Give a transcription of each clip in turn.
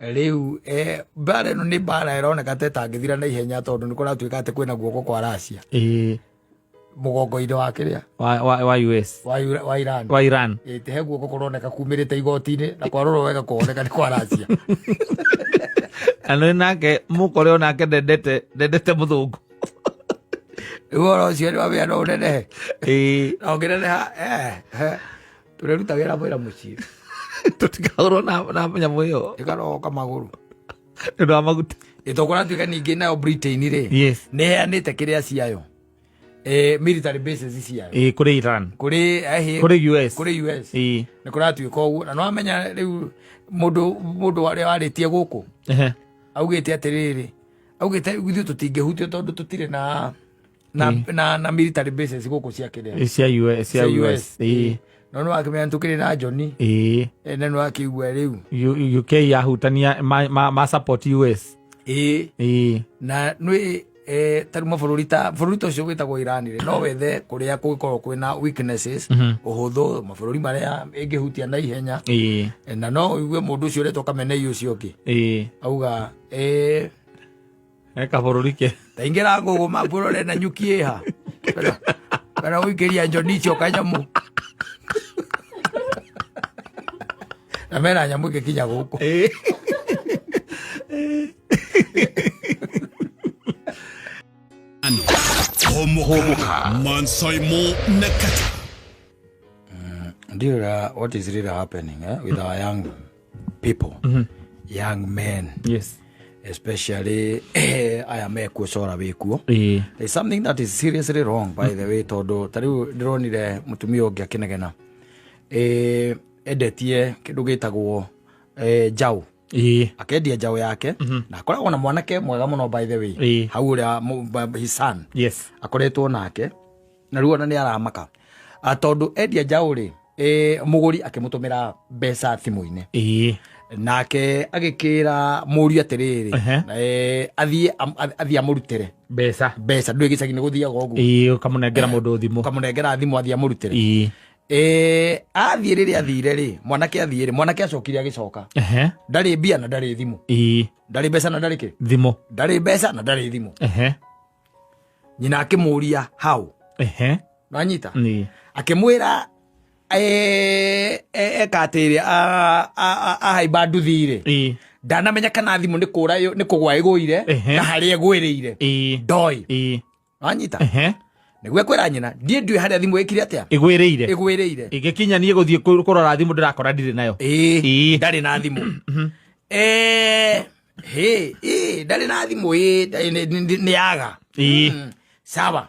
Rĩu mbara ĩno nĩ mbara ĩroneka ta ĩtangĩthira na ihenya tondũ nĩ kũratuĩka atĩ kwĩna guoko kwa Russia mũgongo-inĩ wa kĩrĩa wa US. Wa Iran. Wa Iran. Ĩ, he guoko kũroneka kumĩrĩte igoti-inĩ na kwarorwo wega kũoneka nĩ kwa Russia. Na nĩ nake mũkore onake ndendete mũthũngũ. Rĩu ũhoro ũcio nĩ wamenya no ũnenehe. Na ũngĩneneha tũreruta wĩra mwĩra mũciĩ. Tũtikahũrwo na nyamũ ĩyo. Ĩkarogoka magũrũ. Nĩ ũndũ wa maguta. Ĩ, to kũratuĩka ningĩ nayo Britain rĩ, nĩ ĩheanĩte kĩrĩa ciayo, military bases ciayo. Ĩ, kũrĩ Iran. Kũrĩ Kũrĩ US. Kũrĩ US. Nĩ kũratuĩka ũguo na nĩwamenya rĩu mũndũ ũrĩa warĩtie gũkũ augĩte atĩrĩrĩ, augĩte ithuĩ tũtingĩhutio tondũ tũtirĩ na military bases gũkũ cia kĩrĩa. Cia US, cia Cia US. US. No nĩ wakĩmenya nĩ tũkĩrĩ na Johnny. Na nĩ wakĩigua rĩu. UK yahutania ma support US. Na nĩ ta rĩu mabũrũri ta bũrũri ta ũcio wĩtagwo Iran rĩ, no wethe kũrĩa kũngĩkorwo kwĩna weaknesses, ũhũthũ, mabũrũri marĩa ĩngĩhutia na ihenya. Na no ũigue mũndũ ũcio ũretwo Khamenei ũcio ũngĩ auga He kabũrũri ke. Ta ingĩra ngũgũ mabũrũre na nyuki ĩha kana gũikĩria njoni icio kanyamũ na mena nyamũ ĩngĩkinya gũkũ. Homoka Mansaimo Nakata. Ndio, what is really happening with our young people, young men, especially aya mekuo cora wĩkuo. There's something that is seriously wrong, by the way, tondũ ta rĩu ndĩronire mũtumia ũngĩ akĩnegena, endetie kĩndũ gĩtagwo njaũ. Akendia njaũ yake na akoragwo na mwanake mwega mũno, by the way. Hau ũrĩa his son akoretwo nake na rĩu ona nĩ aramaka. Ah, tondũ endia njaũ rĩ, mũgũri akĩmũtũmĩra mbeca thimũ-inĩ, nake agĩkĩra mũriũ atĩrĩrĩ, athiĩ amũrutĩre mbeca. Mbeca. Ndũĩ gĩcagi nĩ gũthiaga ũguo. Ũkamũnengera mũndũ thimũ. Ũkamũnengera thimũ athiĩ amũrutĩre. Athiĩ, rĩrĩa athire rĩ, mwanake athiĩ rĩ, mwanake acokire agĩcoka ndarĩ mbia na ndarĩ thimũ. Ndarĩ mbeca na ndarĩ kĩ? Thimũ. Ndarĩ mbeca na ndarĩ thimũ. Nyina akĩmũria hau. Nanyita. Akĩmwĩra eka atĩrĩ, ahaimba nduthi rĩ, ndanamenya kana thimũ nĩ kũra nĩ kũgwa ĩgũire na harĩa ĩgwĩrĩire ndoĩ. Wanyita? Nĩguo ekwĩra nyina, ndiĩ ndiũĩ harĩa thimũ ĩkire atĩa. Ĩgwĩrĩire. Ĩgwĩrĩire. Ĩgĩkinya niĩ gũthiĩ kũrora thimũ ndĩrakora ndirĩ nayo. Ndarĩ na thimũ. Hĩ, ndarĩ na thimũ, nĩ yaga. Sawa,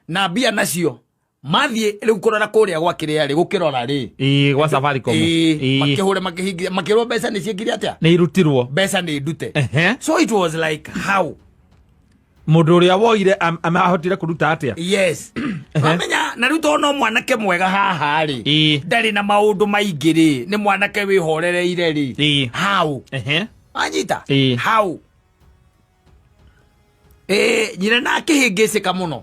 na mbia nacio mathiĩ rĩu kũrora kũrĩa gwa kĩrĩa rĩ, gũkĩrora rĩ. Gwa Safaricom. Makĩhũre makĩhingia, makĩrwo mbeca nĩ ciĩkire atĩa? Nĩ irutirwo. Mbeca nĩ ndute. So it was like, how? Mũndũ ũrĩa woire ahotire kũruta atĩa? Yes, wamenya, na rĩu tondũ no mwanake mwega haha rĩ, ndarĩ na maũndũ maingĩ rĩ, nĩ mwanake wĩhorereire rĩ. How? Wanyita? How? Nyina na akĩhĩngĩcĩka mũno.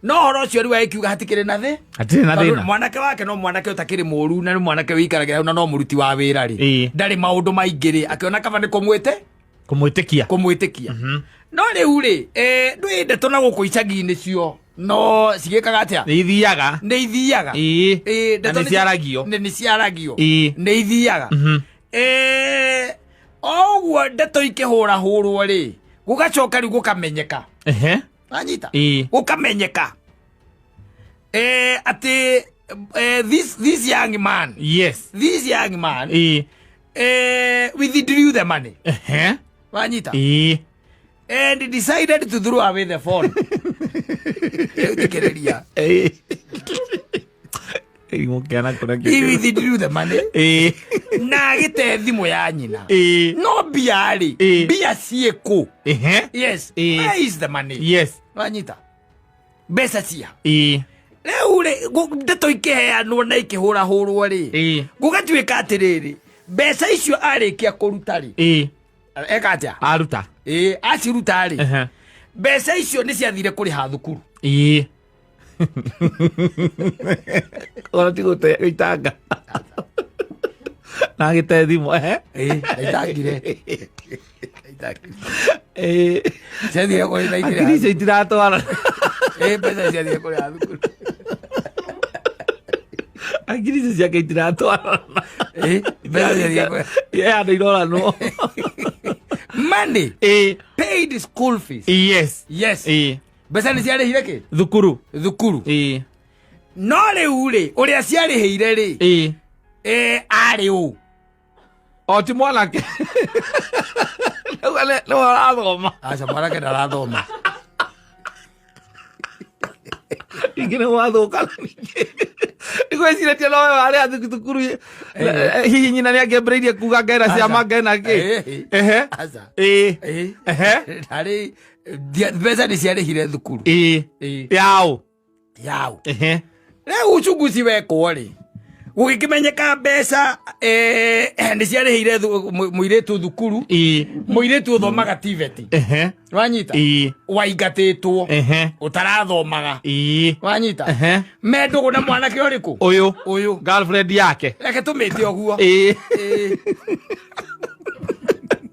No ũhoro ũcio rĩu agĩkiuga hatikĩrĩ na thĩ. Hatirĩ na Tondũ thĩna. Mwanake wake no mwanake ũtakĩrĩ mũru na nĩ mwanake wĩikaragĩra hau na no mũruti wa wĩra rĩ, ndarĩ maũndũ maingĩ rĩ, akĩona kaba nĩ kũmwĩte Kũmwĩtĩkia. Kũmwĩtĩkia. No rĩu rĩ, ndũĩ ndeto na gũkũ icagi-inĩ cio no cigĩkaga atĩa? Nĩ ithiaga. Nĩ ithiaga. Na ndeto nĩ ciaragio. Nĩ ciaragio. Nĩ ithiaga. O ũguo ndeto ikĩhũrahũrwo rĩ, gũgacoka rĩu gũkamenyeka. Wanyita? Gũkamenyeka atĩ this young man, this young man withdrew the money. Wanyita? And decided to throw away the phone. Rĩu thikĩrĩria. Mũkĩana kũrĩa. He withdrew the money na agĩte thimũ ya nyina. No mbia rĩ, mbia ciĩkũ? Yes. Where is the money? Wanyita? Mbeca cia rĩu rĩ, ndeto ikĩheanwo na ikĩhũrahũrwo rĩ, gũgatuĩka atĩrĩrĩ, mbeca icio arĩkia kũruta rĩ, eka atĩa? Aruta. Aciruta rĩ, mbeca icio nĩ ciathire kũrĩha thukuru. Ona ti gũitanga. Na agĩte thimũ, ehe. Ĩĩ, ndaitangire. Ndaitangire. Ĩĩ. Ciathire kũrĩ ndaitire. Akiri icio itiratwarana. Ĩĩ, mbeca ciathire kũrĩha thukuru. Akiri icio ciake itiratwarana. Ĩĩ, mbeca ciathire kũrĩha. Ye andũ iroranwo. Money Ĩĩ. paid school fees. Yes. Yes. Ĩĩ. Mbeca nĩ ciarĩhire kĩ? Thukuru. Thukuru. Ĩĩ. No rĩu rĩ, ũrĩa ciarĩhĩire rĩ, Ĩĩ. ĩ arĩ ũ? O ti mwanake. Nĩwe nĩwe ũrathoma. Aca mwanake ndarathoma. Ningĩ nĩ gwathũka ningĩ. Nĩgwĩcirĩtie nowe warĩ athuki thukuru. Hihi nyina nĩ angĩambĩrĩirie kuga ngena ciama ngena kĩ. Ĩĩ. Ehe. Aca. Ĩĩ. Ĩĩ. Ehe. Ndarĩ mbeca nĩ ciarĩhire thukuru. Ĩĩ. Ĩĩ. Yaũ. Yaũ. Ehe. Rĩu uchunguzi wekwo rĩ, gũgĩkĩmenyeka mbeca nĩ ciarĩhĩire mũirĩtu thukuru. Ĩĩ. Mũirĩtu ũthomaga TVET. Ehe. Wanyita? Ĩĩ. Waingatĩtwo. Ehe. Ũtarathomaga. Ĩĩ. Wanyita? Ehe. Me ndũgũ na mwanake ũrĩkũ? Ũyũ. Ũyũ. Girlfriend yake. Reke tũmĩte ũguo. Ĩĩ. Ĩĩ.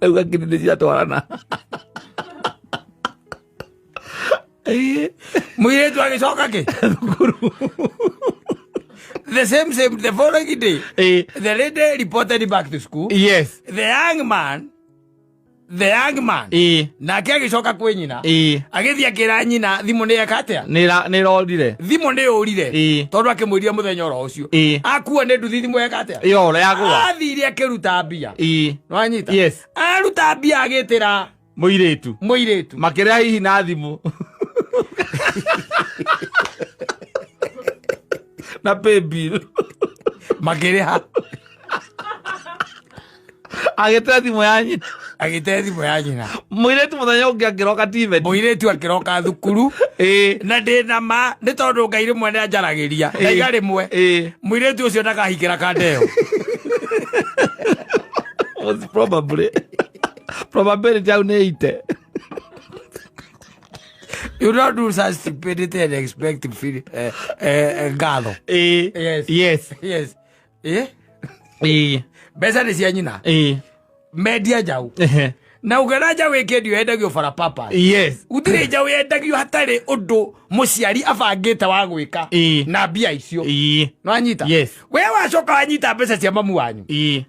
Rĩu akiri nĩ ciatwarana. Ĩĩ. Mũirĩtu agĩcoka kĩ? Thukuru. The same same the following day. Ĩĩ. The lady reported back to school. Yes. The young man, the young man. Ĩĩ. Nake agĩcoka kwĩ nyina. Ĩĩ. Agĩthiĩ akĩra nyina thimũ nĩ eka atĩa? Nĩ ĩrorire. Thimũ nĩ yũrire. Ĩĩ. Tondũ akĩmwĩrire mũthenya oro ũcio. Ĩĩ. Akua nĩ nduthi thimũ eka atĩa? Yora yagũa. Athire akĩruta mbia. Ĩĩ. Nĩwanyita? Yes. Aruta mbia agĩtĩra Mũirĩtu. Mũirĩtu. Makĩrĩa hihi na thimũ. Na pay bill. Makĩrĩha. Agĩte thimũ ya nyina. Agĩte thimũ ya nyina. Mũirĩtu mũthenya ũngĩ akĩroka TVET. Mũirĩtu akĩroka thukuru. Ĩĩ. Na ndĩ na ma nĩ tondũ Ngai rĩmwe nĩ anjaragĩria. Ndaiga rĩmwe. Ĩĩ. Mũirĩtu ũcio ndakahikĩra kanda ĩyo. Was probably. Probability hau nĩ ite. You don't do such stupidity and expect to feel ngatho. Ĩĩ. Yes. Yes. Yes. Ĩĩ. Ĩĩ. Mbeca nĩ cia nyina. Ĩĩ. Mendia njaũ. Ehe. Na ũngĩona njaũ ĩkĩendio yendagio for a purpose. Yes. Gũtirĩ njaũ yendagio hatarĩ ũndũ mũciari abangĩte wa gwĩka Ĩĩ. na mbia icio. Ĩĩ. Nĩwanyita? Yes. We wacoka wanyita mbeca cia mamu wanyu. Ĩĩ.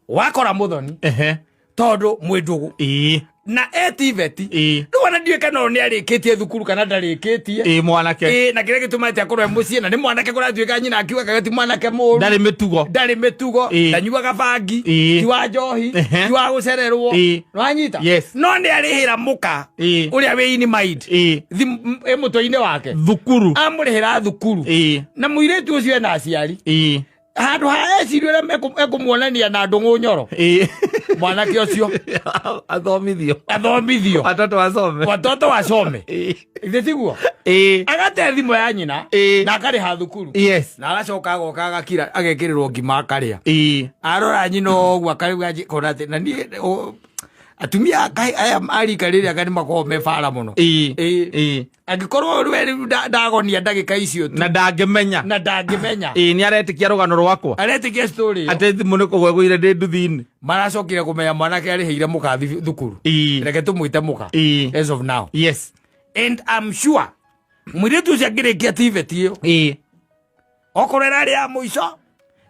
Wakora mũthoni. Ehe. Tondũ mwĩ ndũgũ. Ĩĩ. Na e TVET. Ĩĩ. Rĩu ona ndiũĩ kana ũyũ nĩarĩkĩtie thukuru kana ndarĩkĩtie. Ĩĩ mwanake. Ĩĩ, na kĩrĩa gĩtũmĩte akorwo e mũciĩ na nĩ mwanake kũratuĩka nyina akiuga kaga ti mwanake mũũru. Ndarĩ mĩtugo. Ndarĩ mĩtugo. Ĩĩ. Ndanyuaga bangi. Ĩĩ. Ti wa njohi. Ehe. Ti wa gũcererwo. Ĩĩ. Nĩwanyita? Yes. No nĩ arĩhĩra mũka. Ĩĩ. Ũrĩa wĩ in mind. Ĩĩ. Thimũ ĩ mũtwe-inĩ wake. Thukuru. Amũrĩhĩra thukuru. Ĩĩ. Na mũirĩtu ũcio ena aciari. Ĩĩ. Handũ ha eciria ũrĩa ekũmuonania na ndũng'ũ nyoro. Ĩĩ. Mwanake ũcio. Athomithio. Athomithio. Watoto wasome. Watoto wasome. Ĩĩ. Ithe tiguo? Ĩĩ. Agate thimũ ya nyina. Ĩĩ. Na akarĩha thukuru. Yes. Na agacoka agoka agakira agekĩrĩrwo ngima akarĩa. Ĩĩ. Arora nyina ũguo akauga kona atĩ na niĩ atumia aya a rika rĩrĩa anga nĩ makoragwo me bara mũno. Ĩĩ. Ĩĩ. Ĩĩ. Angĩkorwo we rĩu ndagonia ndagĩka icio tu. Na ndangĩmenya. Na ndangĩmenya. Ĩĩ, nĩ aretĩkia rũgano rwakwa. Aretĩkia story ĩyo. Atĩ thimũ nĩ kũgwa ĩgũire ndĩ nduthi-inĩ. Maracokire kũmenya mwanake arĩhĩire mũka thukuru. Ĩĩ. Reke tũmwĩte mũka. Ĩĩ. As of now. Yes. And I'm sure mũirĩtu ũcio angĩrĩkia TVET ĩyo. Ĩĩ. Okorwo ĩrarĩ ya mũico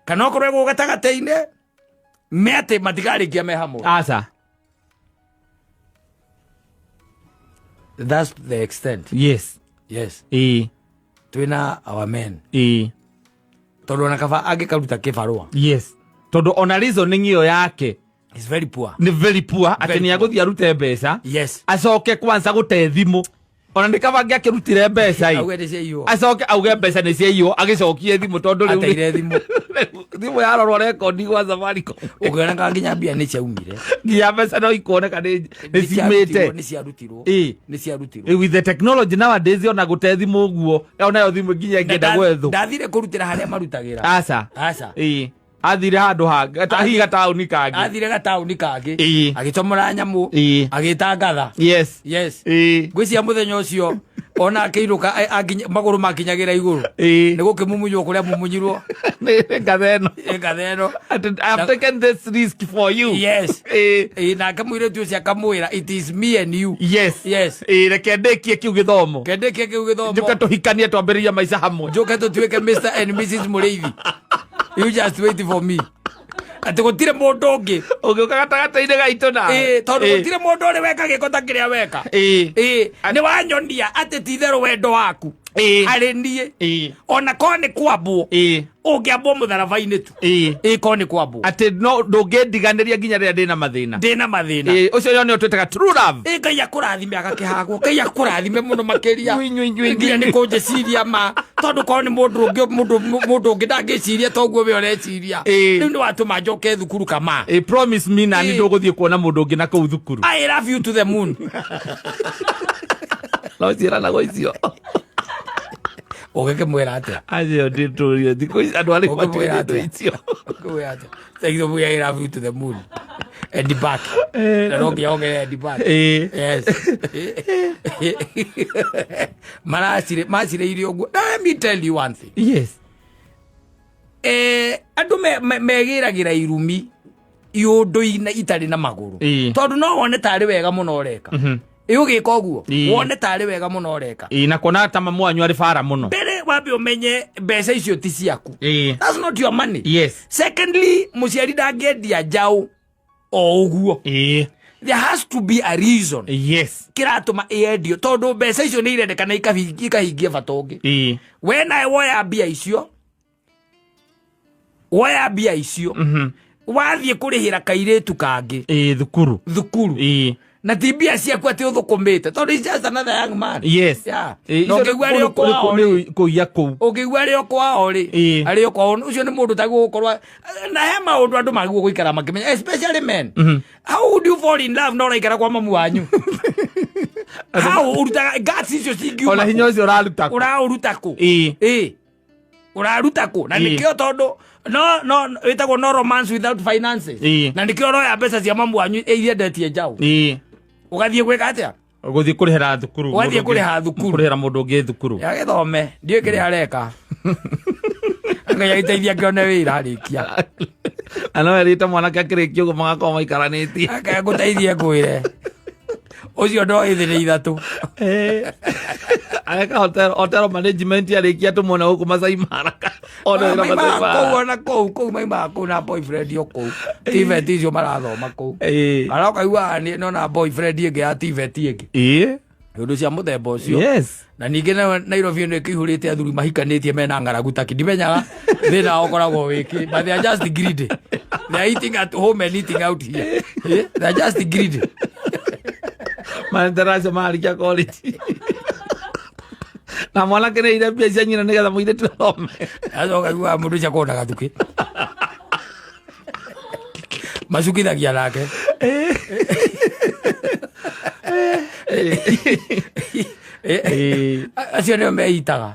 kana okorwo ĩgũ gatagatĩ-inĩ, me atĩ matikarĩkia me hamwe. Aca. That's the extent. Yes. Yes. Ĩĩ. Twĩna our men. Ĩĩ. Tondũ ona kaba angĩkaruta kĩbarũa. Yes. Tondũ ona reasoning ĩyo yake It's very poor. nĩ very poor atĩ Very nĩ poor. agũthiĩ arute mbeca. Yes. Acoke kwanza gũte thimũ. Ona nĩ kaba angĩakĩrutire mbeca ĩ. Auge nĩ ciaiywo. Acoke auge mbeca nĩ ciaiywo, agĩcokie thimũ tondũ rĩu Ateire thimũ. Thimũ yarorwo rekondi gwa Safaricom. Ũngĩona kana nginya mbia nĩ ciaumire. Nginya mbeca no ikuoneka nĩ ciumĩte. Nĩ ciarutirwo. Ĩ. Nĩ ciarutirwo. Ĩ, with the technology nowadays ona gũte thimũ ũguo, onayo thimũ nginya ĩngĩenda gwethwo. Ndathire kũrutĩra harĩa marutagĩra. Aca. Aca. Ĩ. Athire handũ hangĩ, ta hihi gataũni kangĩ. Athire gataũni kangĩ. Ĩ. Agĩcomora nyamũ. Ĩ. Agĩtangatha. Yes. Yes. Ĩ. Ngwĩciria mũthenya ũcio Ona akĩinũka magũrũ makinyagĩra igũrũ. Nĩ gũkĩmumunywo kũrĩa mumunyirwo. Nĩ ngatha ĩno. Ĩ ngatha ĩno. Atĩ, I have taken this risk for you. Yes. Ĩĩ. Ĩ, nake mũirĩtu ũcio akamwĩra, "It is me and you." Yes. Yes. Ĩĩ, reke ndĩkie kĩu gĩthomo. Kendĩkie kĩu gĩthomo. Njũke tũhikanie twambĩrĩrie maica hamwe. Njoke tũtuĩke Mr and Mrs Mũrĩithi. You just wait for me, atĩ gũtirĩ mũndũ ũngĩ ũgĩũka gatagatĩ-inĩ gaitũ na Ĩĩ, tondũ gũtirĩ mũndũ ũrĩ weka gĩko ta kĩrĩa weka. Ĩĩ, nĩ wanyonia atĩ ti itherũ wendo waku harĩ niĩ, ona korwo nĩ kwambwo, ũngĩambwo mũtharaba-inĩ tu. Ĩĩ, korwo nĩ kwambwo. Atĩ no ndũngĩndiganĩria nginya rĩrĩa ndĩna mathĩna. Ndĩna mathĩna. Ĩĩ, ũcio yo nĩyo twĩtaga true love. Ĩ, Ngai akũrathime, agakĩhagwo, Ngai akũrathime mũno makĩria. Nyui, nyui, nyui, nginya nyui. nĩ kũnjĩciria ma, tondũ korwo nĩ mũndũ ũngĩ, mũndũ ũngĩ ndangĩciria toguo we ũreciria. Rĩu nĩ watũma njoke thukuru kama. Ĩĩ, promise me nani ndũgũthiĩ kuona mũndũ ũngĩ na kũu thukuru. I love you to the moon. No ciĩranagwo icio. Ũgĩkĩmwĩra atĩa? Acio ndĩtũrie thikũ ici andũ arĩa Ũngĩmwĩra matuĩte atĩa? icio. Ũngĩmwĩra atĩa? Thank you, I love you to the moon and back. Na no nginya wongerere "and back". Yes, maracire macirĩire ũguo. Now let me tell you one thing. Andũ megĩragĩra irumi iũndũ-inĩ itarĩ na magũrũ, tondũ no wone tarĩ wega mũno ũreka. Ĩ, ũgĩka ũguo, wone tarĩ wega mũno ũreka. Ĩĩ, na kuona ta mamu wanyu arĩ bara mũno. Mbere wambe ũmenye mbeca icio ti ciaku. That's not your money. Secondly, mũciari ndangĩendia njaũ o ũguo. There has to be a reason kĩratũma ĩendio, tondũ mbeca icio nĩ irendekana ikahingia bata ũngĩ. We nawe woya mbia icio, woya mbia icio, wathiĩ kũrĩhĩra kairĩtu kangĩ Ĩĩ, thukuru. Thukuru. Na ti mbia ciaku atĩ ũthũkũmĩte, tondũ he's just another young man. Yeah. Ĩĩ, Na icio ũngĩigua arĩ o kwao rĩ, nĩ kũiya kũu. Ũngĩigua arĩ o kwao rĩ, arĩ o kwao, ũcio nĩ mũndũ tagwo gũkorwo na he maũndũ andũ magĩrĩirwo gũikara makĩmenya, especially men. How would you fall in love na ũraikara kwa mamu wanyu? How ũrutaga guts icio cingiuma? Ona hinya ũcio ũraruta kũ? Ũraũruta kũ? Ĩĩ, ũraruta kũ? Na nĩkĩo, tondũ no wĩtagwo no romance without finances. Na nĩkĩo ũroya mbeca cia mamu wanyu iria endetie njaũ, ũgathiĩ gwĩka atĩa? Gũthiĩ kũrĩhĩra thukuru. Ũgathiĩ mũndũ ũngĩ- kũrĩha thukuru. Kũrĩhĩra mũndũ ũngĩ thukuru. Yagĩthome, ndiũĩ kĩrĩa areka. Ngai agĩteithia akĩone wĩra arĩkia. Na no erĩte mwanake akĩrĩkia ũguo magakorwo maikaranĩtie. Ake ngũteithie ngwĩre, ũcio ndo ĩthĩ nĩ ithatũ. Ageka hotel management, arĩkia tũmwona gũkũ Masai Mara. Ona wĩra Masai Maimaga Mara. kũu, ona kũu maimaga kũu na boyfriend o kũu TVET icio marathoma kũu. Kana ũkaigua nona boyfriend ĩngĩ ya TVET ĩngĩ, ũndũ cia mũthemba ũcio. Na ningĩ nayo Nairobi ĩno ĩkĩihũrĩte athuri mahikanĩtie mena ng'aragu taki, ndimenyaga thĩna wao ũkoragwo wĩkĩ, but they are just greedy. They are eating at home and eating out here. They are just greedy. Mandaraca marĩkia college na mwanake nĩ aire mbia cia nyina nĩgetha mũirĩtu athome. Acoka igua mũndũ ũcio akorwo na gathukĩ macukithagia nake. Acio nĩo meitaga.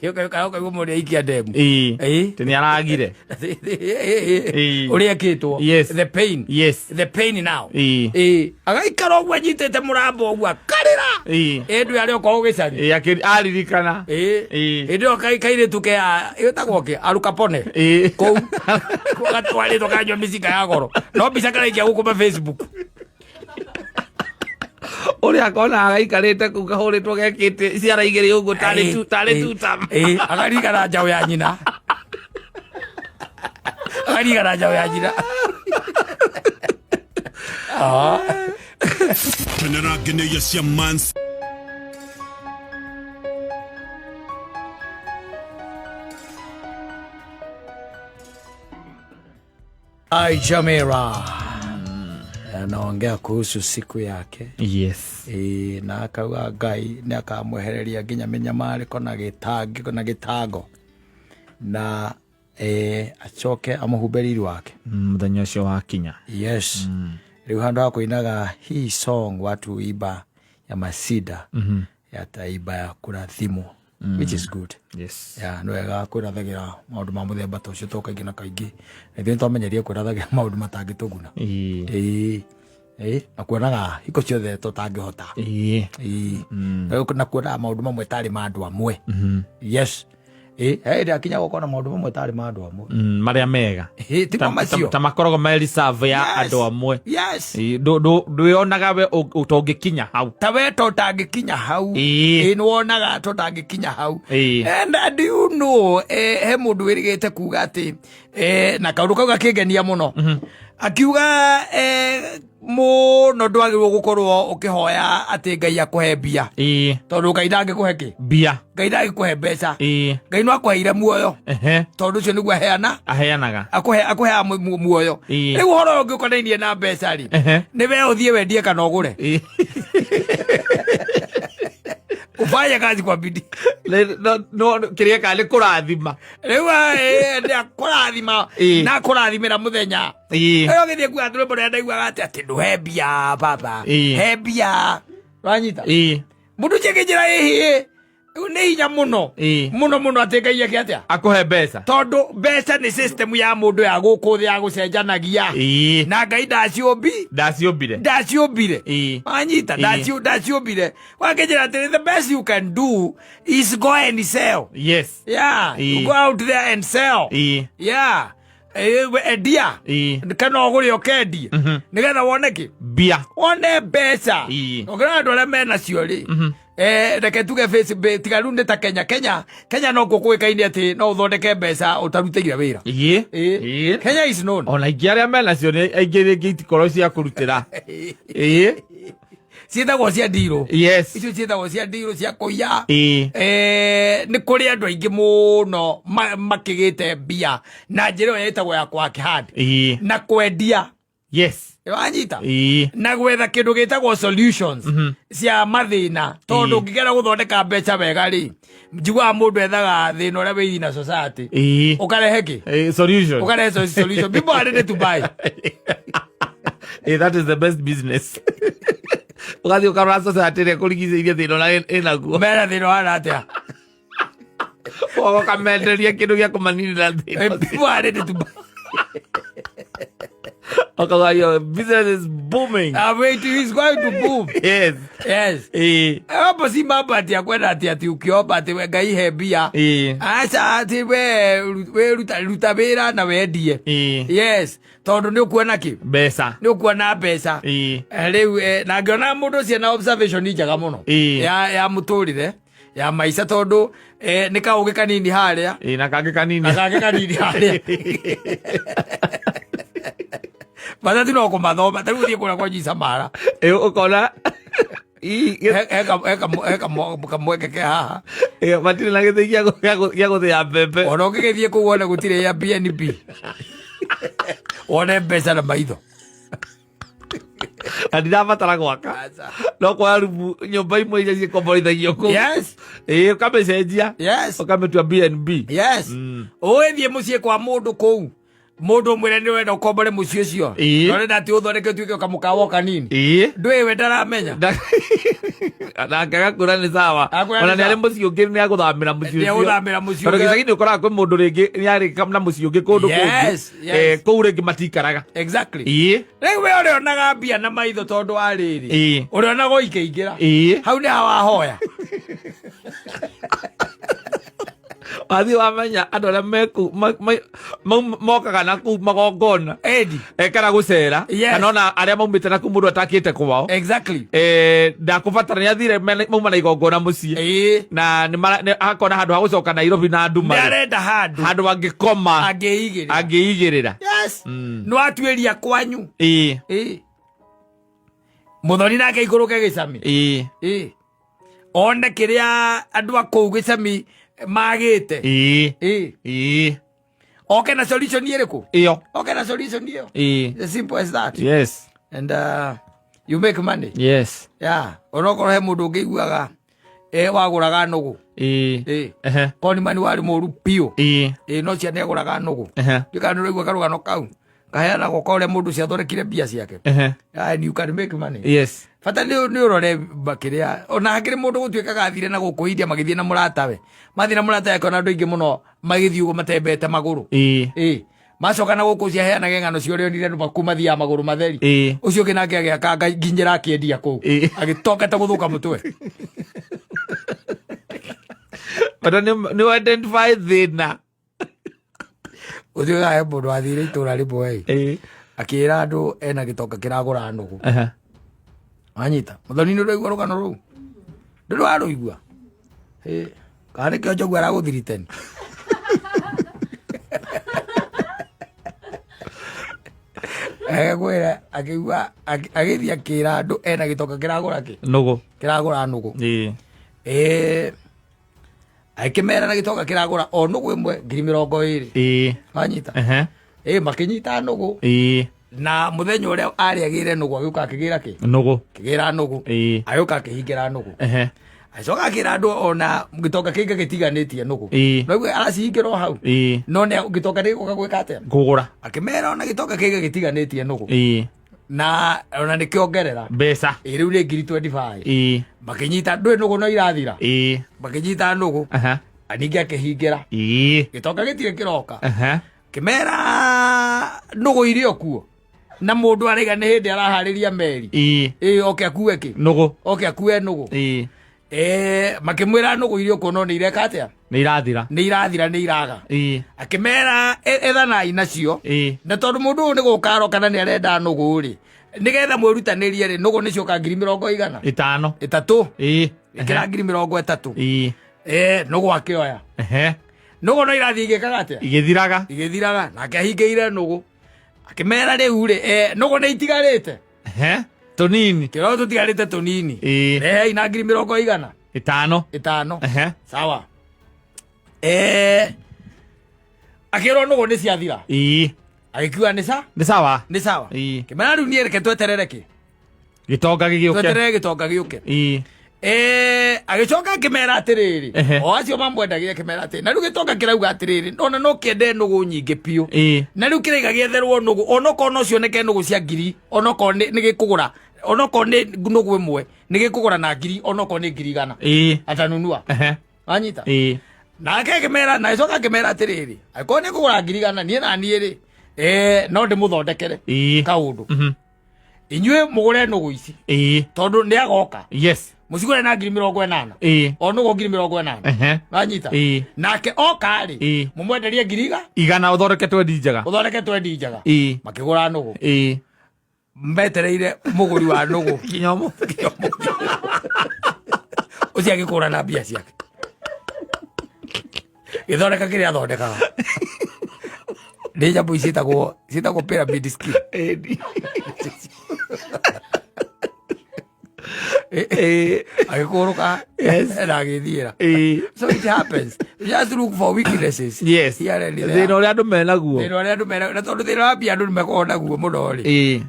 Ũkaigua mũndũ aikia ndemu. Atĩ nĩ aragire. Ũrĩa ekĩtwo. The pain. The pain now. Agaikara ũguo anyitĩte mũrambo ũguo akarĩra. Ĩndũ arĩ okorwo gĩcagi. Aririkana. Hĩndĩ ĩyo kairĩtu ke ĩtagwo kĩ arukapone kũu gatwarĩtwo kanyua mĩcinga ya goro, no mbica karaikia gũkũ ma Facebook. Ũrĩa akona agaikarĩte kũu kahũrĩtwo gekĩte ciara igĩrĩ ũguo tarĩ tarĩ tuta. Ĩĩ, akarigana njaũ ya nyina, akarigana njaũ ya nyina. Ah. Kenera ngeneia cia Mans. Ai, Jamira anaongea kuhusu siku yake. Ĩĩ, na akauga Ngai nĩ akamwehereria nginya mĩnyamarĩko na gĩtangĩko na gĩtango na acoke amũhumbe riri wake. Mũthenya ũcio wakinya. Yes. Rĩu handũ ha kũinaga hii song watu iba ya masida, yataiba ya kũrathimwo, which is good. Ya nĩ wega kwĩrathagĩra maũndũ ma mũthemba ta ũcio, to kaingĩ na kaingĩ na ithuĩ nĩtwamenyerie kwĩrathagĩra maũndũ matangĩtũguna. Ĩĩ, Na kuonaga hingo ciothe tũtangĩhota. Na kuonaga maũndũ mamwe tarĩ ma andũ amwe. Yes, he hĩndĩ akinya gũkona maũndũ mamwe tarĩ ma andũ amwe. Marĩa mega. Timo macio. Ta makoragwo me reserve ya andũ amwe. Ndwĩonaga we ũtongĩkinya hau. Ta we to ũtangĩkinya hau. Nĩ wonaga to ũtangĩkinya hau. And do you know, he mũndũ wĩrĩgĩte kuga atĩ na kaũndũ kau gakĩngenia mũno, akiuga mũno ndwagĩrĩirwo gũkorwo ũkĩhoya atĩ Ngai akũhe mbia, tondũ Ngai ndangĩkũhe kĩ? Mbia. Ngai ndangĩkũhe mbeca. Ngai no akũheire muoyo, tondũ ũcio nĩguo aheana. Aheanaga. Akũheaga muoyo. Rĩu ũhoro ũyũ ũngĩ ũkonainie na mbeca rĩ, nĩ we ũthiĩ wendie kana ũgũre, ufanye kazi kwa bidii. No kĩrĩa kana nĩ kũrathima. Rĩu nĩ akũrathima na akũrathimĩra mũthenya. Ĩyo gĩthiĩ kuga atĩ rwĩmbo rũrĩa ndaiguaga atĩ ndũhe mbia baba, he mbia, wanyita? Mũndũ ũcio akĩnjĩra ĩhĩ, rĩu nĩ hinya mũno mũno mũno atĩ Ngai eke atĩa? Akũhe mbeca. Tondũ mbeca nĩ system ya mũndũ ya gũkũ thĩ ya gũcenjanagia, na Ngai ndaciũmbi. Ndaciũmbire. Ndaciũmbire. Wanyita? Ndaciũmbire. Wakĩnjĩra atĩrĩ, the best you can do is go and sell. Yeah, you go out there and sell. Yeah. Endia kana ũgũre ũkendie nĩgetha wone kĩ? Mbia. Wone mbeca. Ũkĩrora andũ arĩa menacio rĩ, reke tuge Facebook, tiga rĩu nĩ ta Kenya. Kenya no kuo kũĩkaine atĩ no ũthondeke mbeca ũtarutĩire wĩra. Kenya is known. Ona aingĩ arĩa menacio nĩ aingĩ rĩngĩ itikorwo cia kũrutĩra. Ciĩtagwo cia ndirũ. Icio ciĩtagwo cia ndirũ, cia kũiya. Nĩ kũrĩ andũ aingĩ mũno makĩgĩte mbia na njĩra ĩyo ĩtagwo ya work hard na kwendia. Wanyita? Na gwetha kĩndũ gĩtagwo solutions cia mathĩna, tondũ ũngĩgera gũthondeka mbeca wega rĩ, njiguaga mũndũ ethaga thĩna ũrĩa wĩ na society, ũkarehe kĩ? Solution. Ũkarehe solution. People are ready to buy. That is the best business. Ũgathiĩ ũkarora society ĩrĩa ĩkũrigicĩirie thĩna ũrĩa ĩnaguo. Mena thĩna wana atĩa? Ũkamenderia kĩndũ gĩa kũmaninĩra thĩna ũcio. People are ready to buy. Ũkauga your business is booming. Wait, it's going to boom. Yes. Hapo si mambo ati ya kwenda ati ukiomba ati we Ngai he mbia. Aca, ati we ruta wĩra na wendie. Yes, tondũ nĩ ũkuona kĩ? Mbeca. Nĩ ũkuona mbeca. Rĩu na ngĩona mũndũ ũcio na observation njega mũno ya mũtũrĩre ya maica, tondũ nĩ kaũgĩ kanini harĩa Na kangĩ kanini. Na kangĩ kanini harĩa, matatu no kũmathoma. Ta rĩu ũthiĩ kũrĩa kwa Samara, Ũkona he kamweke ke haha. Matirĩ na gĩthĩi gĩa gũthĩa mbembe. Ona ũngĩgĩthiĩ kũu wone gũtirĩ Airbnb, wone mbeca na maitho. Na ndirabatara gwaka, no kuoya rumu nyũmba imwe iria cikomborithagio kũu. Ũkamĩcenjia, ũkamĩtua BNB. Yes, ũgĩthiĩ mũciĩ kwa mũndũ kũu, mũndũ ũmwĩre nĩ ũrenda ũkombore mũciĩ ũcio, na ũrenda atĩ ũthondeke ũtuĩke kamũkawa o kanini. Ndũĩ we ndaramenya. Nake agakwĩra nĩ sawa. Akwĩra nĩ Ona nĩ sawa. arĩ mũciĩ ũngĩ, nĩ agũthamĩra mũciĩ Nĩ ũcio. agũthamĩra mũciĩ Tondũ ũngĩ. gĩcagi nĩ ũkoraga kwĩ mũndũ rĩngĩ nĩ arĩ na mũciĩ ũngĩ kũndũ kũngĩ. Kũu rĩngĩ matikaraga. Rĩu we ũrĩonaga mbia na maitho, tondũ wa rĩrĩ, ũrĩonaga ikĩingĩra. Hau nĩ hawahoya. Wathiĩ wamenya andũ arĩa meku mokaga na kũu magongona Edi. Kana gũcera, kana ona arĩa maumĩte na kũu mũndũ atakĩte kwao. Ndakũbatara nĩ athire mauma na igongona mũciĩ, na akona handũ ha gũcoka Nairobi na nduma Nĩ rĩ, arenda handũ handũ angĩkoma, angĩigĩrĩra. Angĩigĩrĩra. Yes, nĩ watuĩria kwanyu. Mũthoni nake ikũrũke gĩcami, one kĩrĩa andũ a kũu gĩcami magĩte, oke na solution ĩrĩkũ? Ĩyo. Oke na solution ĩyo. As simple as that. And you make money. Yeah, onokorwo he mũndũ ũngĩiguaga wagũraga nũgũ, konimani warĩ mũru biũ. No cia nĩagũraga nũgũ. Ndikana nĩũraigua karũgano kau kaheanagwo ka ũrĩa mũndũ ũcio athondekire mbia ciake. And you can make money. Bata nĩ ũrore makĩrĩa ona hakĩrĩ mũndũ gũtuĩkaga athire na gũkũ India, magĩthiĩ na mũratawe, mathiĩ na mũratawe, akĩona andũ aingĩ mũno magĩthiĩ ũguo matembete magũrũ. Macoka na gũkũ ũcio aheanage ng'ano cia ũrĩa onire andũ maku mathiaga magũrũ matheri. Ũcio ũngĩ nake agĩaka nginyĩra akĩendia kũu. Agĩtokete gũthũka mũtwe. Bata nĩ identify thĩna. Ũcio he mũndũ wathire itũra rĩmwe ĩ, akĩra andũ ena gĩtonga kĩragũra nũgũ. Wanyita mũthoni, nĩ ũraigua rũgano rũu? Ndũrĩ warũigua? Ĩ, kana nĩkĩo njogu aragũthiriteni? Agĩkwĩra akĩigua agĩthiĩ akĩra andũ ena gĩtonga kĩragũra kĩ? Nũgũ. Kĩragũra nũgũ. Ĩ, agĩkĩmera na gĩtonga kĩragũra o nũgũ ĩmwe 20,000. Wanyita? Ĩ, makĩnyita nũgũ. Na mũthenya ũrĩa arĩ agĩre nũgũ, agĩũka akĩgĩra kĩ? Nũgũ. Akĩgĩra nũgũ. Agĩũka akĩhingĩra nũgũ. Agĩcoka akĩra andũ ona gĩtonga kĩngĩ gĩtiganĩtie nũgũ. Noguo aracihingĩra o hau. No nĩ gĩtonga nĩ gĩgũka gwĩka atĩa? Kũgũra. Akĩmera ona gĩtonga kĩngĩ gĩtiganĩtie nũgũ. Na ona nĩkĩongerera mbeca. Ĩ, rĩu nĩ 25,000. Makĩnyita ndũĩ nũgũ no irathira. Makĩnyita nũgũ. Ningĩ akĩhingĩra. Gĩtonga gĩtirĩ kĩroka. Kĩmera nũgũ irĩ o kuo na mũndũ araiga nĩ hĩndĩ araharĩria meri. Ĩ, oke akue kĩ? Nũgũ. Oke akue nũgũ. Makĩmwĩra nũgũ irĩ o kuo no nĩ ireka atĩa? Nĩ irathira. Nĩ irathira, nĩ iraga. Akĩmera ethanai nacio. Na tondũ mũndũ ũyũ nĩ gũka aroka na nĩ arenda nũgũ rĩ, nĩgetha mwĩrutanĩrie rĩ, nũgũ nĩ cioka ngiri mĩrongo igana? Ĩtano. Ĩtatũ. Ĩkĩra 30,000. Nũgũ akĩoya. Nũgũ no irathiĩ igĩkaga atĩa? Igĩthiraga. Igĩthiraga. Nake ahingĩire nũgũ, akĩmera rĩu rĩ, nũgũ nĩ itigarĩte. Tũnini. Kĩro tũtigarĩte tũnini. Rehei na ngiri mĩrongo igana? Ĩtano. Ĩtano. Sawa. Akĩrwo nũgũ nĩ ciathira. Agĩkiuga nĩ sa Nĩ sawa. Nĩ sawa. Kĩmera rĩu niĩ reke tweterere kĩ? Gĩtonga gĩgĩũke. Tweterere gĩtonga gĩũke. Agĩcoka akĩmera atĩrĩrĩ, o acio mamwendagia, akĩmera atĩrĩ, na rĩu gĩtonga kĩrauga atĩrĩrĩ, ona no kĩende nũgũ nyingĩ biũ. Na rĩu kĩraiga gĩetherwo nũgũ onokorwo no cioneke nũgũ cia ngiri, onokorwo nĩ gĩkũgũra, onokorwo nĩ nũgũ ĩmwe nĩ gĩkũgũra na ngiri, onokorwo nĩ 100,000. Atanunua. Wanyita? Nake akĩmera, na agĩcoka akĩmera atĩrĩrĩ, angĩkorwo nĩ kũgũra 100,000, niĩ na niĩ rĩ, no ndĩmũthondekere kaũndũ. Inyuĩ mũgũre nũgũ ici tondũ nĩ agoka. Mũcigũre na 80,000. O nũgũ 80,000. Wanyita? Nake oka rĩ, mũmwenderie ngiri iga 100, ũthondeke twendi njega. Ũthondeke twendi njega. Makĩgũra nũgũ. Metereire mũgũri wa nũgũ Kinya ũmũthĩ. Kinya ũmũthĩ. Ũcio agĩkũra na mbia ciake, gĩthondeka kĩrĩa athondekaga nĩ nyamũ ici ciĩtagwo pyramid scheme. Agĩkũrũka na agĩthiĩra. So it happens, you just look for weaknesses here and there. Thĩna ũrĩa andũ menaguo. Thĩna ũrĩa andũ mena, na tondũ thĩna wa mbia andũ nĩmakoragwo naguo mũno rĩ,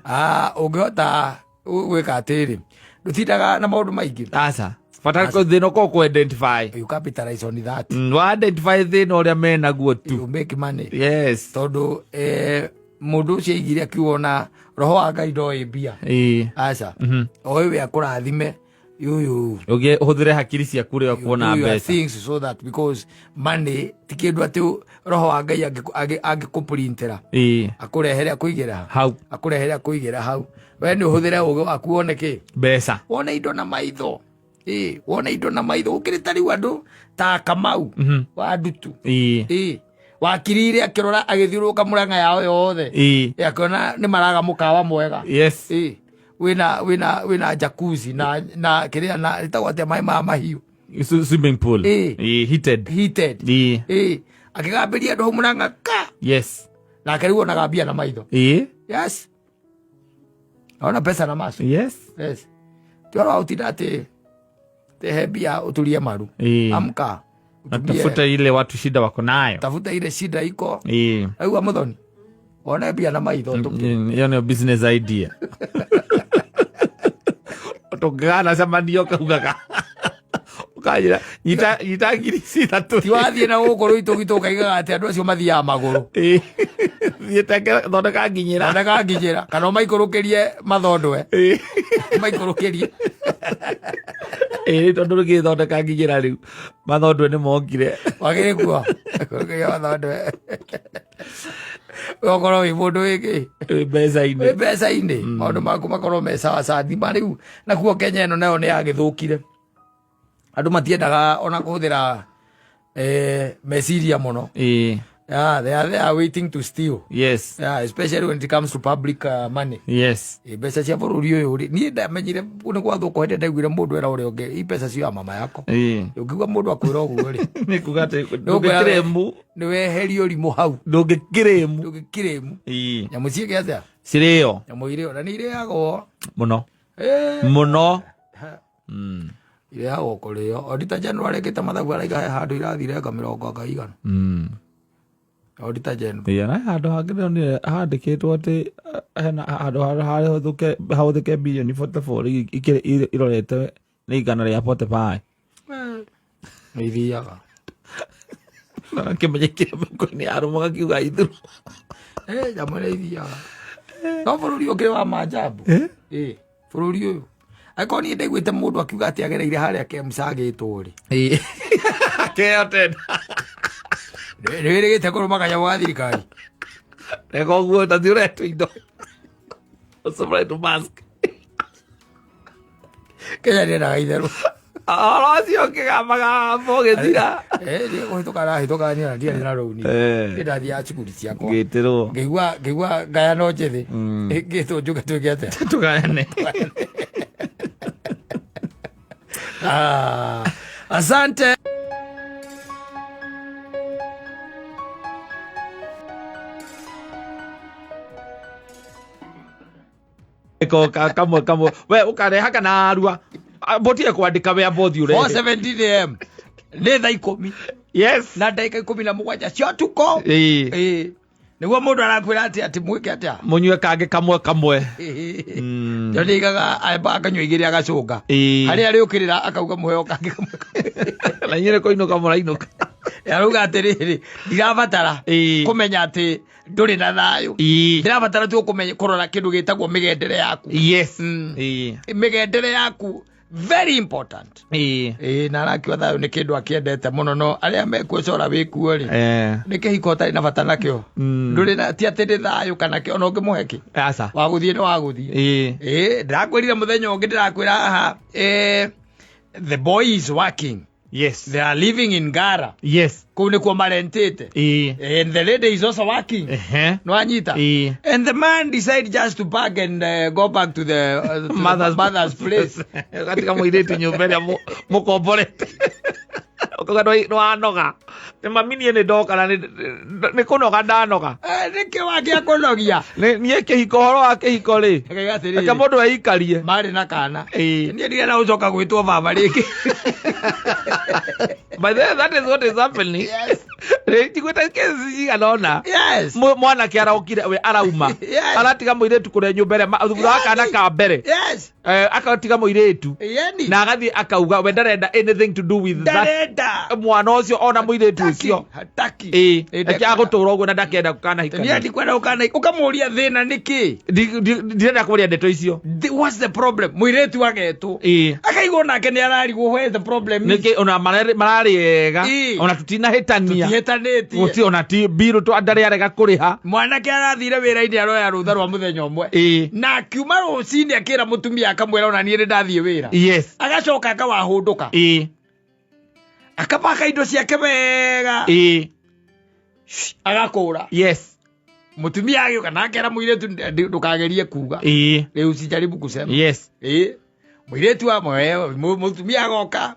ũngĩhota gwĩka atĩrĩ, ndũtindaga na maũndũ maingĩ. Aca, bata thĩna ũkorwo kũ identify. You capitalize on that. Wa identify thĩna ũrĩa menaguo tu, you make money. Tondũ mũndũ ũcio aigire akiuga roho wa Ngai ndoĩ mbia. Aca, oĩ we akũrathime yuyu. Ũgĩe ũhũthĩre hakiri ciaku rĩo kuona Do your mbeca. things so that, because money ti kĩndũ atĩ roho wa Ngai angĩkũprintĩra akũrehere akũigĩra hau. Akũrehere akũigĩra hau, we nĩ ũhũthĩre ũgĩ waku wone kĩ? Mbeca. Wone indo na maitho. Ĩ, wone indo na maitho ũkĩrĩ ta rĩu andũ ta Kamau wa Ndutu. Ĩ, wakirire akĩrora agĩthiũrũrũka Mũrang'a yao yothe. Ĩ, akĩona nĩ maraga mũkawa mwega. Ĩ, wĩna jacuzzi na kĩrĩa na ĩtagwo atĩa, maĩ ma mahiũ. Swimming pool. Heated. Heated. Ĩ, akĩgambĩria andũ hau Mũrang'a ka. Nake rĩu onaga mbia na maitho. Yes, ona pesa na macho. Yes, ti ũhoro wa gũtinda atĩ tehe mbia ũturie maru. Amka utumie. Tafuta ile watu shida wako nayo. Tafuta ile shida iko. Aigua mũthoni, one mbia na maitho tũkĩ. Hiyo nĩyo business idea tũngĩganacemania ũkaugaga ũkanjĩra nyita nyita 3,000. Ti wathiĩ na gũkũ rũitũ gwitũ ũkaigaga atĩ andũ acio mathiaga magũrũ. Thiĩte thondeka nginyĩra. Thondeka nginyĩra kana ũmaikũrũkĩrie mathondwe. Ũmaikũrũkĩrie. Ĩĩ, tondũ rũgĩthondeka nginyĩra rĩu mathondwe nĩ mokire. Wagĩrĩ kuo ikũrũkĩrie mathondwe. Ũkorwo wĩ mũndũ wĩkĩ Wĩ mbeca-inĩ. Wĩ mbeca-inĩ, maũndũ maku makorwo me sawa sawa. Thima rĩu nakuo Kenya ĩno nayo nĩ yagĩthũkire, andũ matiendaga ona kũhũthĩra meciria mũno. Yeah, they are waiting to steal. Yeah, especially when it comes to public money. Mbeca cia bũrũri ũyũ rĩ, niĩ ndamenyire nĩ gwathũka hĩndĩ ndaiguire mũndũ era ũrĩa ũngĩ, "Ii mbeca cia mama yako." Ũngĩigua mũndũ akwĩra ũguo rĩ, Nĩ kuga atĩ ndũngĩkĩrĩmu. Nĩ weherio rimũ hau. Ndũngĩkĩrĩmu. Ndũngĩkĩrĩmu. Nyamũ ciĩke atĩa? Cirĩo. Nyamũ irĩo na nĩ irĩagwo. Mũno. Mũno. Irĩagwo kũrĩo. Auditor General arekĩte mathabu, araiga he handũ irathire anga mĩrongo anga igana. Auditor General. Ĩĩ, na handũ hangĩ ndĩronire handĩkĩtwo atĩ hena handũ harahũthĩke hahũthĩke bilioni 44 irorete nĩ igana rĩa 45. Nĩ ithiaga. Kĩmenyekire mĩhuko-inĩ ya arũme gakiuga ithuru. Nyamũ nĩ ithiaga. No bũrũri ũkĩrĩ wa maajabu. Bũrũri ũyũ. Angĩkorwo niĩ ndaiguĩte mũndũ akiuga atĩ agereire harĩa Kemsa agĩtwo rĩ. Keo tena. Nĩ wĩrĩgĩte kũrũma kanyamũ ga thirikari. Reka ũguo ta thi ũretwo indo. Ũcũmũre mask. Kenya ndĩendaga itherũ. Ũhoro ũcio ũkĩgambagambo ũgĩthira. Niĩ kũhĩtũka arahĩtũka niĩ ona ndiarĩ na rũni. Niĩ ndathiaga cukuru ciakwa. Ngĩtĩrwo. Ngĩigua ngayano njĩthĩ. Ngĩtwo njuke twĩke atĩa? Tũgayane. Ah, asante. Ko kamwe kamwe we ũkareha kana arua botie kwandĩka we ambothi ũrehe. 4:17 am, nĩ thaa 10 na ndagĩka 17 cia ũtukũ. Ĩĩ. Nĩguo mũndũ arakwĩra atĩ mwĩke atĩa? Mũnyue kangĩ kamwe kamwe. Jo nĩigaga amba akanyua igĩrĩ agacũnga. Harĩa arĩũkĩrĩra akauga mũheo kangĩ kamwe kamwe. Na inyuĩ nĩ kũinũka mũrainũka. Arauga atĩrĩrĩ, ndirabatara kũmenya atĩ ndũrĩ na thayũ. Ndĩrabatara tu kũmenya kũrora kĩndũ gĩtagwo mĩgendere yaku. Mĩgendere yaku very important. Ĩĩ, na arakiuga thayũ nĩ kĩndũ akĩendete mũno, no arĩa mekuo cora wĩkuo rĩ, nĩ kĩhiko ũtarĩ na bata nakĩo. Ndũrĩ na ti atĩ nĩ thayũ kana kĩ, ona ũngĩmũhe kĩ. Aca. Wa gũthiĩ nĩ wa gũthiĩ. Ĩĩ, ndĩrakwĩrire mũthenya ũngĩ, ndĩrakwĩra haha, the boy is working. They are living in Ngara. Kũu nĩkuo marentĩte. And the lady is also working. Nĩwanyita? And the man decide just to pack and go back to the mother's place. Gatiga mũirĩtu nyũmba ĩrĩa mũkomborete. Ũkauga nĩ wanoga. Nĩ mami niĩ nĩ ndoka na nĩ kũnoga ndanoga. Nĩkĩ wakĩa kũnogia? Niĩ kĩhiko, ũhoro wa kĩhiko rĩ. Akauga atĩrĩrĩ, Reke mũndũ eikarie. Marĩ na kana. Niĩ ndirenda gũcoka gwĩtwo baba rĩngĩ. By the way, that is what is happening. Rĩ, njiguĩte kesi cigana ũna. Mwanake araokire we arauma. Aratiga mũirĩtu kũrĩa nyũmba ĩrĩa thutha wa kana ka mbere. Akatiga mũirĩtu. Na agathiĩ akauga we ndarenda anything to do with that. Ndarenda. Mwana ũcio ona mũirĩtu ũcio. Hataki. Reke agũtũra ũguo na ndakenda gũkanahikania. Niĩ ndikwenda gũkana, ũkamũria thĩna nĩ kĩ? Ndirenda kũria ndeto icio. What's the problem? Mũirĩtu agetwo. Akaigua nake nĩ ararigwo where the problem is. Nĩkĩ ona mararĩ ega. Ona tutinahĩtania. Tutihĩtanĩtie. Gũtirĩ ona ti mbirũ tu ndarĩ arega kũrĩha. Mwanake arathire wĩra-inĩ aroya rũtha rwa mũthenya ũmwe. Na akiuma rũcinĩ akĩra mũtumia akamwĩra ona niĩ nĩ ndathiĩ wĩra. Agacoka akawahũndũka. Akabaka indo ciake wega. Agakũra. Mũtumia agĩũka na akera mũirĩtu ndũkagerie kuga. Rĩu usijaribu kusema. Mũirĩtu wa mũtumia agoka.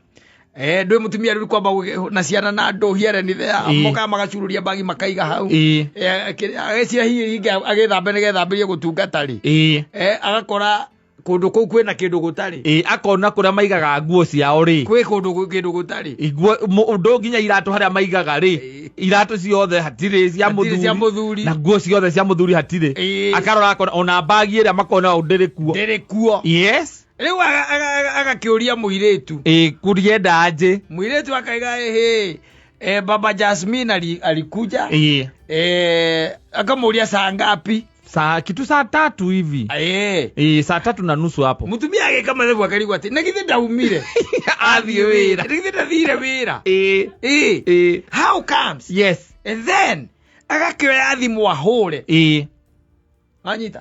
Ndwĩ mũtumia rĩu kwamba na ciana na andũ here ni there. Mokaga magacururia bagi makaiga hau. Agĩciria hihi hingĩ agĩthambe nĩgetha ambĩrĩrie gũtungata rĩ. Agakora kũndũ kũu kwĩna kĩndũ gũtarĩ. Akona kũrĩa maigaga nguo ciao rĩ. Kwĩ kũndũ gwĩ kĩndũ gũtarĩ. Nguo, ũndũ nginya iratũ harĩa maigaga rĩ. Iratũ ciothe hatirĩ cia Hatirĩ cia mũthuri. mũthuri. Na nguo ciothe cia mũthuri hatirĩ. Akarora akona ona bagi ĩrĩa makona o ndĩrĩ kuo. Ndĩrĩ kuo. Rĩu agakĩũria mũirĩtu. Kũria ndanjĩ. Mũirĩtu akaiga, ĩhĩ, Baba Jasmine alikuja. Akamũria saa ngapi? Saa kitu saa tatu hivi. Saa tatu na nusu hapo. Mũtumia agĩka mathabu akarigwo atĩ, na githĩ ndaumire? Athiĩ wĩra. Na githĩ ndathire wĩra? How comes? And then Agakĩoya thimũ ahũre. Anyita.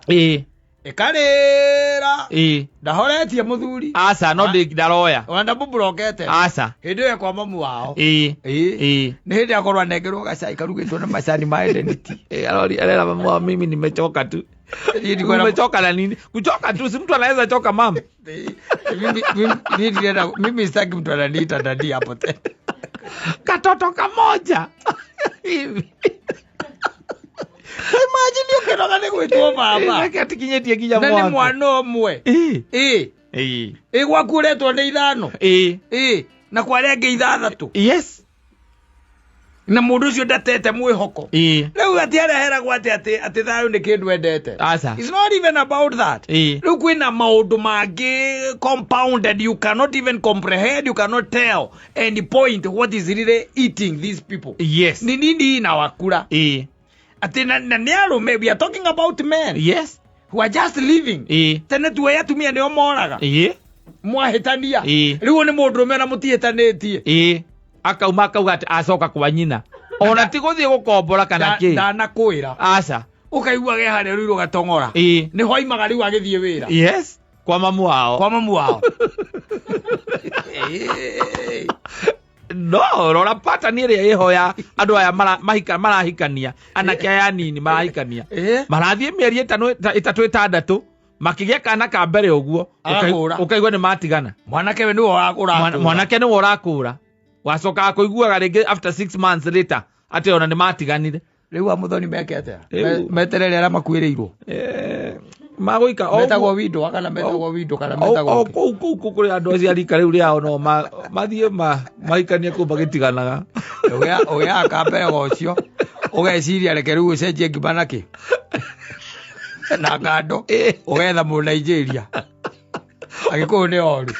Ĩkarĩra. Ndahoretie mũthuri. Aca no ndaroya. Ona ndamũmburokete. Aca. Hĩndĩ ĩyo kwa mamu wao. Nĩ hĩndĩ akorwo anengerwo gacai karugĩtwo na macani ma Edeniti. Arori arera mamu wao, mimi nimechoka tu. Umechoka na nini? Kuchoka tu, si mtu anaweza choka mama. Mimi sitaki mtu ananiita dadi hapo tena. Katoto kamoja. Hivi. Imagine ũkĩnoga nĩ gwĩtwo baba. Nake atikinyĩtie nginya Na nĩ mwaka. mwana ũmwe. Ĩ gwaku ũretwo nĩ ithano. Na kwa arĩa angĩ ithathatũ. Yes. Na mũndũ ũcio ndatete mwĩhoko. Rĩu atĩ areheragwo atĩ atĩ thayũ nĩ kĩndũ endete. Aca. It's not even about that. Rĩu kwĩna maũndũ mangĩ compounded, you cannot even comprehend, you cannot tell any point what is really eating these people. Yes. Ni nini inawakura? Atĩ na nĩ arũme, we are talking about men. Yes. Who are just living. Tene tuoya atumia nĩo moraga. Mwahĩtania. Rĩu nĩ mũndũrũme na mũtihĩtanĩtie. Akauma akauga atĩ acoka kwa nyina. Ona ti gũthiĩ gũkombora kana kĩ. Ndanakwĩra. Aca. Ũkaigua ge harĩa rĩu rũgatong'ora. Nĩ hoimaga rĩu agĩthiĩ wĩra. Yes. Kwa mamu wao. Kwa mamu wao. No, rora pattern ĩrĩa ĩho ya andũ aya marahikania, anake aya anini marahikania. Marathiĩ mĩeri ĩtatũ ĩtandatũ, makĩgĩa kana ka mbere ũguo, Agakũra. ũkaigua nĩ matigana. Mwanake we nĩwe ũrakũra. Mwanake nĩwe ũrakũra. Wacokaga kũiguaga rĩngĩ after 6 months later atĩ ona nĩ matiganire. Rĩu amuthoni meke atĩa? Rĩu. Meterere arĩa makuĩrĩirwo. Magũika o Metagwo ũguo. window kana metagwo window kana O metagwo kĩ? kũu kũu kũu kũrĩ andũ acio a rika rĩu rĩao no mathiĩ mahikanie kũu magĩtiganaga. Ũgĩaga ka mbere ga ũcio, ũgeciria reke rĩu ũcenjie ngima na kĩ? Na kando, ũgetha mũ Nigeria. Agĩkũyũ nĩ oru.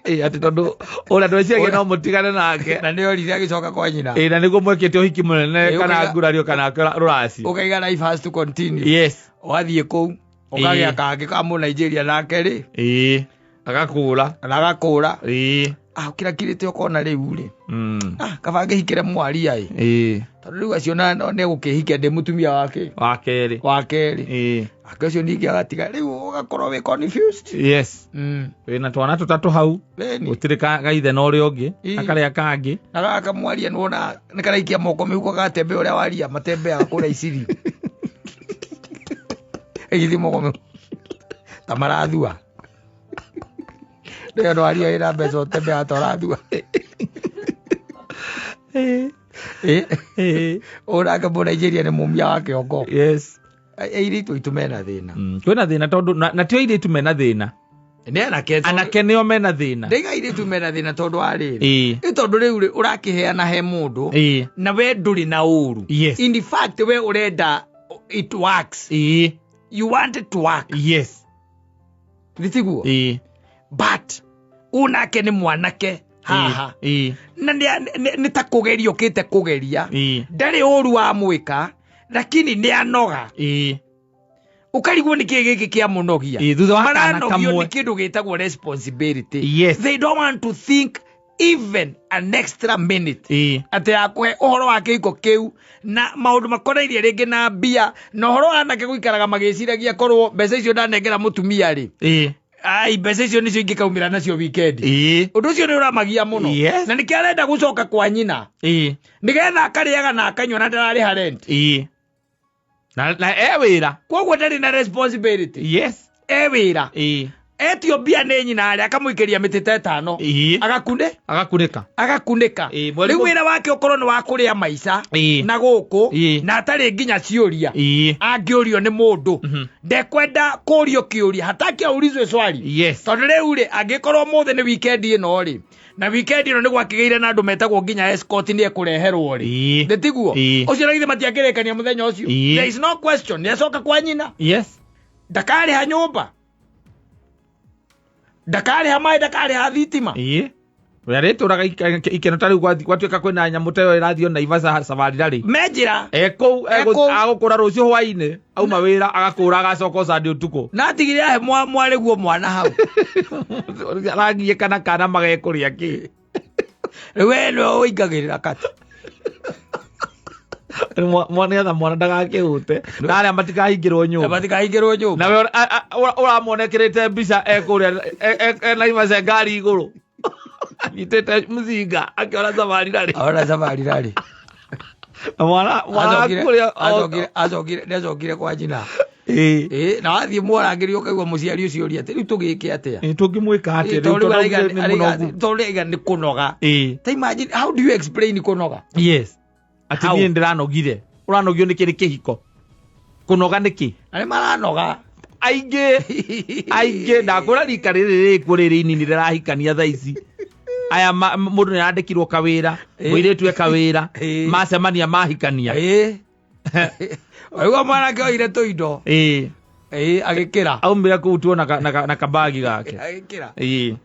Atĩ tondũ ũrĩa ndweciragia no mũtigane nake. Na nĩ orire agĩcoka kwa nyina. Na nĩguo mwekĩte ũhiki mũnene kana ngurario kana rũracio. Ũkaiga life has to continue. Yes. Ũgathiĩ kũu, ũkagĩa kangĩ ka mũ Nigeria nake rĩ. Agakũra. Na agakũra. Ũkĩra kirĩte ũkona rĩu rĩ. Kaba ngĩhikĩre mwaria ĩ. Tondũ rĩu acio nĩ egũkĩhikia ndĩ mũtumia wake. Wa kerĩ. Wa kerĩ. Ake ũcio ningĩ agatiga rĩu ũgakorwo wĩ confused. Yes. Wĩna twana tũtatũ hau. Ĩni. Gũtirĩ gaithe na ũrĩa ũngĩ, na karĩa kangĩ. Na gaka mwaria nĩwona nĩ karaikia moko mĩhuko gatembe ũrĩa waria matembeaga kũrĩa iciri. Ĩgĩthiĩ moko mĩhuko. Ta marathua. Rĩo no aria wĩna mbeca ũtembeaga ta ũrathua. Ũyũ nake mũ Nigeria nĩ mũmia wa kĩongo. Yes. Airĩtu aitũ mena thĩna. Kwĩna thĩna tondũ na ti airĩtu mena thĩna. Nĩ anake tondũ Anake nĩo mena thĩna. Ndaiga airĩtu mena thĩna tondũ wa rĩrĩ. Ĩ tondũ rĩu rĩ, ũrakĩheana he mũndũ, na we ndũrĩ na ũru. Yes. In fact, we ũrenda it works. You want it to work. Yes. Nĩ tiguo? But ũyũ nake nĩ mwanake haha. Na nĩ ta kũgeria ũkĩte kũgeria. Ndarĩ ũru wa mwĩka, lakini nĩ anoga. Ũkarigwo nĩ kĩĩ gĩkĩ kĩa mũnogia. Thutha wa kana Maranogio kamwe. nĩ kĩndũ gĩtagwo responsibility. Yes. They don't want to think even an extra minute. Atĩ ya kũhe ũhoro wa kĩhiko kĩu na maũndũ makonainie rĩngĩ na mbia na ũhoro wa anake gũikaraga magĩciragia korwo mbeca icio ndanengera mũtumia rĩ. Ai, mbeca icio nĩcio ingĩkaumĩra nacio weekend. Ũndũ ũcio nĩ ũramagia mũno. Yes. Na nĩkĩo arenda gũcoka kwa nyina. Nĩgetha akarĩaga na akanyua na ndararĩha rent. Na e wĩra. Koguo ndarĩ na responsibility. Yes. E wĩra. Etio mbia nĩ nyina arĩa akamũikĩria mĩtĩ ta ĩtano. Agakune? Agakunĩka. Agakunĩka. Mweri Rĩu mũ- wĩra wake ũkorwo nĩ wa kũrĩa maica na gũkũ, na atarĩ nginya ciũria. Angĩũrio nĩ mũndũ. Ndekwenda kũũrio kĩũria, hataki aulizwe swali. Yes. Tondũ rĩu rĩ, angĩkorwo ũmũthĩ nĩ weekend ĩno rĩ, na weekend ĩno nĩ gwakĩgĩire na andũ metagwo nginya escort nĩ ekũreherwo rĩ. Nĩ tiguo? Ũcio na githĩ matiakĩrĩkania mũthenya ũcio? There is no question. Nĩ acoka kwa nyina. Yes. Ndakarĩha nyũmba. Ndakarĩha maĩ, ndakarĩha thitima. Ũrĩa rĩtũraga ikeno ta rĩu gwatuĩka kwĩna nyamũ ta ĩyo ĩrathiĩ Naivasha safari rarĩ. Me njĩra. E kũu, E kũu. agũkũra rũciũ hwaĩ-inĩ, auma wĩra, agakũra, agacoka Sunday ũtukũ. Na atigire ahe mwarĩguo mwana hau. Aragiĩ kana kana magekũrĩa kĩ. Rĩu we nĩwe ũingagĩrĩra kati. Nĩgetha mwana ndagakĩhute na arĩa matikahingĩrwo nyũmba. Matikahingĩrwo nyũmba. Nawe ũramuonekerete mbica ekũrĩa Naivasha ngari igũrũ anyitĩte mũcinga akĩona safari rarĩ. Ona safari rarĩ. Na mwana mwana kũrĩa Acokire nĩacokire kwa nyina. Ĩĩ. Ĩĩ, na wathiĩ mwarangĩrio ũkaigua mũciari ũcio ũria atĩ rĩu tũgĩke atĩa? Ĩĩ, tũngĩmwĩka atĩa rĩu Tondũ tondũ araiga nĩ mũnogu. tondũ araiga nĩ kũnoga. Ĩĩ. Ta imagine, how do you explain kũnoga? Yes. Atĩ How? niĩ ndĩranogire. Ũranogio nĩkĩ nĩ kĩhiko? Kũnoga nĩkĩ? Arĩa maranoga. Aingĩ aingĩ ndakwĩra rika rĩrĩ rĩkuo rĩrĩ inini rĩrahikania thaa ici. Aya mũndũ nĩarandĩkirwo kawĩra, Ĩĩ. mũirĩtu e kawĩra, Ĩĩ. macemania mahikania. Ĩĩ. Waigua mwanake oire tũindo. Ĩĩ. Ĩĩ, agĩkĩra. Aumire kũu tuo na kabagi gake. Agĩkĩra. Ĩĩ.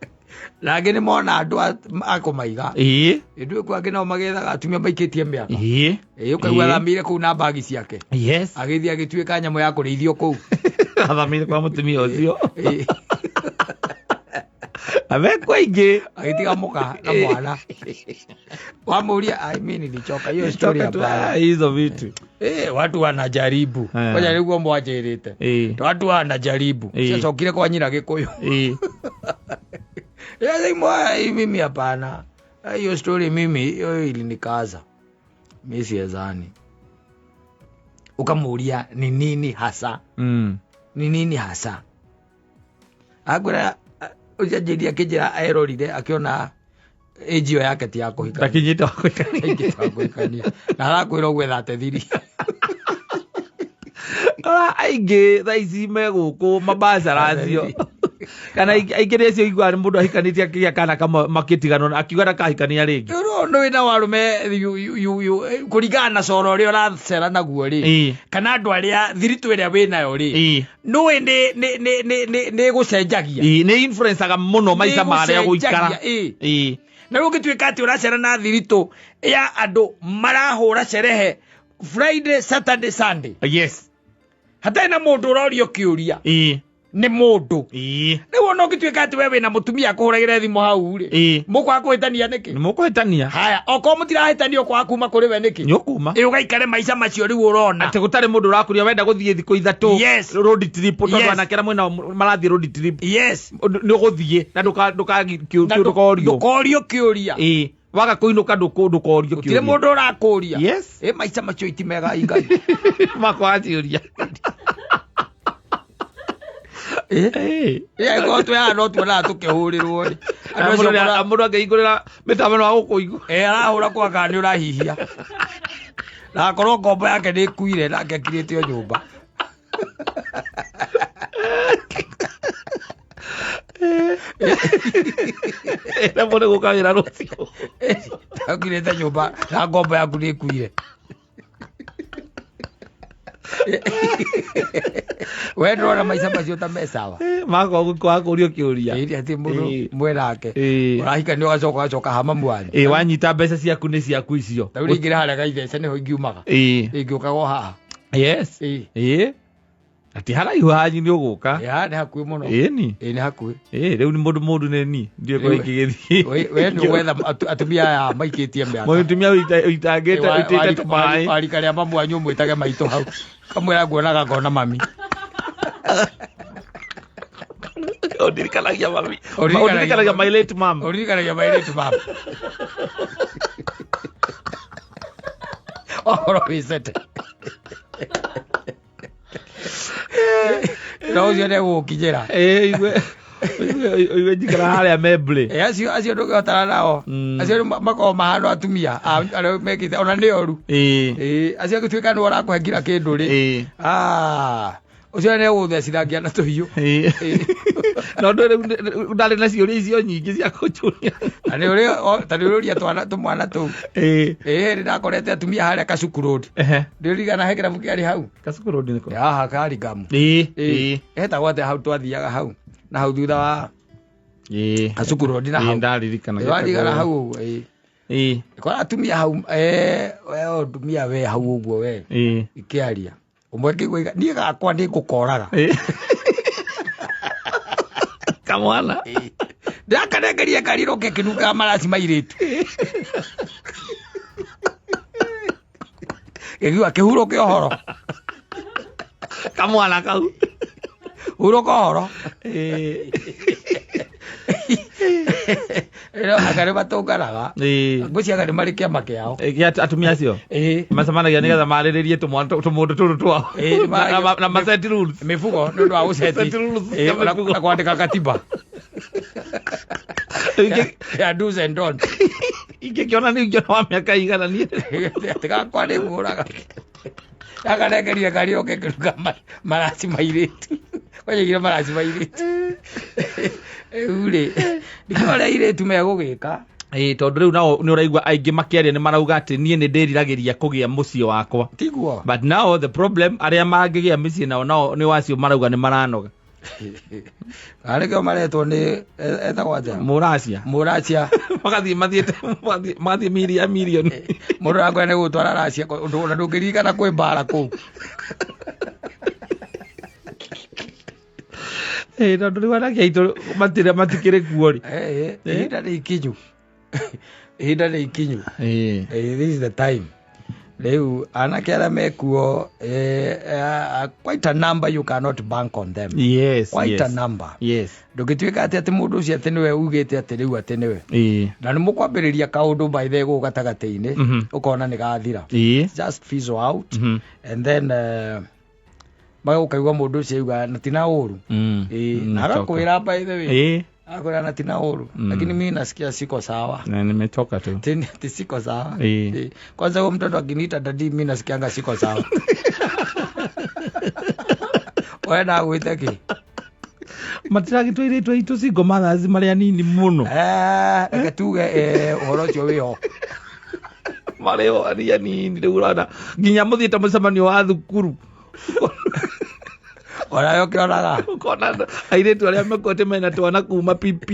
Na angĩ nĩ mona andũ a kũmaiga. Ĩĩ. Ĩndũ kũ angĩ nao magethaga atumia maikĩtie mĩaka. Ĩĩ. Ĩĩ, ũkaigua Ĩĩ. athamĩire kũu na mbagi ciake. Yes. Agĩthiĩ agĩtuĩka nyamũ ya kũrĩithio kũu. Athamĩire kwa mũtumia ũcio. Ĩĩ. Amekwo aingĩ. Agĩtiga mũka na mwana. Wamũria, I mean, nilichoka hiyo story Toka tu, hapana. ah, hizo vitu. Watu wanajaribu. Eh. Ngoja nĩguo mwanjĩrĩte. Ĩĩ. Watu wanajaribu. Ĩĩ. Ciacokire kwa nyina Gĩkũyũ. Ĩĩ. Yes, mimi hapana. Hiyo story mimi hiyo ilinikaza. Mimi siezani. Ukamuuria ni nini hasa? Ni nini hasa? Akwĩra ũcenjeria akĩnjĩra erorire akĩona age ĩyo yake ti ya kũhikania. Ndakinyĩte wa kũhikania. Ndakinyĩte wa kũhikania. Na arakwĩra ũguo ethate thiri. Ora aingĩ thaa ici me gũkũ mabacara acio. Kana aingĩ nĩ acio iguaga nĩ mũndũ ahikanĩtie akĩgĩa kana kamwe makĩtiganwo na akiuga ndakahikania rĩngĩ. Rĩu nĩ wĩna warume kũringana na coro ũrĩa ũracera naguo rĩ. Ĩĩ. Kana andũ arĩa thiritũ ĩrĩa wĩnayo rĩ. Ĩĩ. Nĩũĩ nĩ ĩgũcenjagia. Ĩĩ, nĩ influenceaga mũno maica ma arĩa gũikara. Nĩ ĩgũcenjagia, ĩĩ. Ĩĩ. Na rĩu ũngĩtuĩka atĩ ũracera na thiritũ ya andũ marahũra cerehe Friday, Saturday, Sunday. Yes. Hatarĩ na mũndũ ũrorio kĩũria. Ĩĩ. Nĩ mũndũ. Ĩĩ. Rĩu ona ũngĩtuĩka atĩ we wĩna mũtumia akũhũragĩre thimũ hau rĩ. Ĩĩ. Mũkwaga kũhĩtania nĩkĩ? Nĩ mũkũhĩtania. Haya, okorwo mũtirahĩtania ũkwaga kuma kũrĩ we nĩkĩ? Nĩ ũkuma. Ĩ ũgaikare maica macio rĩu ũrona. Atĩ gũtarĩ mũndũ ũrakũria wenda gũthiĩ thikũ ithatũ. Yes. Road trip tondũ Yes. anake arĩa mwĩnao marathiĩ road trip. Yes. Nĩ ũgũthiĩ na ndũkorio. Ndũkorio kĩũria. Ĩĩ. Waga kũinũka ndũkorio Gũtirĩ kĩũria. mũndũ ũrakũria. Yes. Ĩ maica macio iti mega Ngai. Makwaga ciũria. Ĩ? Ĩĩ. Ĩ, angĩkorwo twĩ haha no tuonaga tũkĩhũrĩrwo rĩ. Andũ acio Mũndũ angĩhingũrĩra mĩtambo ĩno wa gũkũigua. Ĩ, arahũra kwa kana nĩ ũrahihia. Na akorwo ngombo yake nĩ ĩkuire nake akirĩte o nyũmba. Na mũndũ gũka wĩra rũciũ. Akirĩte nyũmba na ngombo yaku nĩ ĩkuire. We ndũrona maica macio ta me sawa. Makwa kwaga kũrio kĩũria. Ĩĩ, atĩ mũndũ Ĩĩ. mwenake. Ĩĩ. Ũrahikania ũgacoka ũgacoka hama mwanyu. Ĩĩ, wanyita mbeca ciaku nĩ ciaku icio. Ta rĩu rĩngĩ harĩa gaithece nĩho ingiumaga. Ĩĩ. Ingĩũkaga o haha. Yes. Ĩĩ. Ĩĩ. Ati haraihu hanyu nĩ ũgũka. Ĩĩ, haha nĩ hakuhĩ mũno. Ĩĩ ni. Ĩĩ, nĩ hakuhĩ. Ĩĩ, rĩu nĩ mũndũ mũndũ nĩ niĩ. Ndiũĩ kũrĩa ingĩgĩthiĩ. We nĩ ũgwetha atumia aya maikĩtie mĩaka. Mũtumia ũitangĩte ũitĩte tũmaĩ. Warika rĩa mamu wanyu ũmwĩtage maitũ hau. Kamwĩra nguonaga ngona mami. Ũndirikanagia mami. Ũndirikanagia Ũndirikanagia mami. my late mom. Ũndirikanagia my late mom. Ũhoro wĩcete. No ũcio nĩ egũgũkinyĩra. Ĩĩ, igue njikara harĩa Membley. Ĩ, acio ndũngĩhotana nao. Acio makoragwo mahana atumia arĩa mekĩte ona nĩ oru. Ĩĩ. Ĩĩ, acio angĩtuĩka nĩwe ũrakũhe nginya kĩndũ rĩ. Ĩĩ. Ũcio nĩ egũgũthecithangia na tũhiũ. Ĩĩ. No ndũĩ rĩu ndarĩ na ciũria icio nyingĩ cia kũnjũria. Na nĩ ũrĩ ta nĩ ũrũria twana tũmwana tũu. Ĩĩ. Ĩĩ, nĩ ndakorete atumia harĩa Kasuku Road. Ehe. Ndĩririkana he kĩrabu kĩarĩ hau. Kasuku Road nĩkũ? Haha Karingamu. Ĩĩ. Ĩĩ. Hetagwo atĩa hau twathiaga hau? Na hau thutha wa Ĩĩ. Kasuku Road na Ĩĩ, hau. ndaririkana. Ĩĩ, watigara hau ũguo, ĩĩ. Ĩĩ. Kora atumia hau, we atumia we hau ũguo we. Ĩĩ. Ikĩaria. Ũmwe ngĩigua niĩ gakwa nĩ ngũkoraga. Ĩĩ. Kamwana. Ĩĩ. Ndĩrakanengeria karirũke kĩnungaga maraci ma airĩtu. Gĩkiuga kĩhurũke ũhoro. Kamwana kau. Hurũka ũhoro. Ĩno anga nĩ matũnganaga. Ngwĩciria anga nĩ marĩ kĩama kĩao. Gĩa atumia acio. Macemanagia nĩgetha marĩrĩrie tũmũndũ tũtũ twao. Na ma set rules. Mĩbugo nĩ ũndũ wa gũceti. Set rules cia mĩbugo. Na kwandĩka katiba. Ya do's and don'ts. Ingĩkĩona nĩ ingĩona wa mĩaka igana niĩ. Tigakwa nĩ ngũraga. Gakarengerire karĩoke kĩruga maraci ma airĩtu. Kwanyaigire maraci ma airĩtu. Rĩu rĩ, ndikĩũĩ ũrĩa airĩtu megũgĩka. Ĩĩ, tondũ rĩu nao nĩ ũraigua aingĩ makĩaria nĩ marauga atĩ niĩ nĩ ndĩriragĩria kũgĩa mũciĩ wakwa. Tiguo? But now the problem arĩa mangĩgĩa mĩciĩ nao nao nĩ wacio marauga nĩ maranoga. Arĩkĩo maretwo nĩ etagwo atĩa? Mũracia. Mũracia. Magathiĩ mathiĩte magathiĩ miria mirioni. Mũndũ arakwenda nĩ gũtwara racia ũndũ ona ndũngĩririkana kwĩ mbara kũu. Ĩĩ, tondũ rĩu anake aitũ matirĩ matikĩrĩ kuo rĩ. Ihinda nĩ ikinyu. Ihinda nĩ ikinyu. This is the time. Rĩu anake arĩa mekuo, quite a number, you cannot bank on them. Quite a number. Ndũngĩtuĩka atĩ mũndũ ũcio atĩ nĩwe ugĩte atĩ rĩu atĩ nĩwe. Na nĩ mũkwambĩrĩria kaũndũ by the way gũkũ gatagatĩ-inĩ, ũkona nĩ gathira. Just fizzle out. And then magũkaigua mũndũ ũcio auga na tina ũru. Na agakwĩra by the way. Akwĩra na tina ũru. Lakini mimi nasikia siko sawa. Na nimechoka tu. Ti siko sawa. Kwanza huyo mtoto akiniita daddy mimi nasikianga siko sawa. Wewe na gwĩte kĩ? Matiragĩtwĩrĩtwo itũ single mothers marĩa nini mũno. Reke tuge ũhoro ũcio wĩho. Marĩ o arĩa nini rĩu ũrona nginya mũthiĩte mũcemanio wa thukuru. Ona yo kĩonaga. Ũkona airĩtu arĩa mekwete mena twana kuma PP.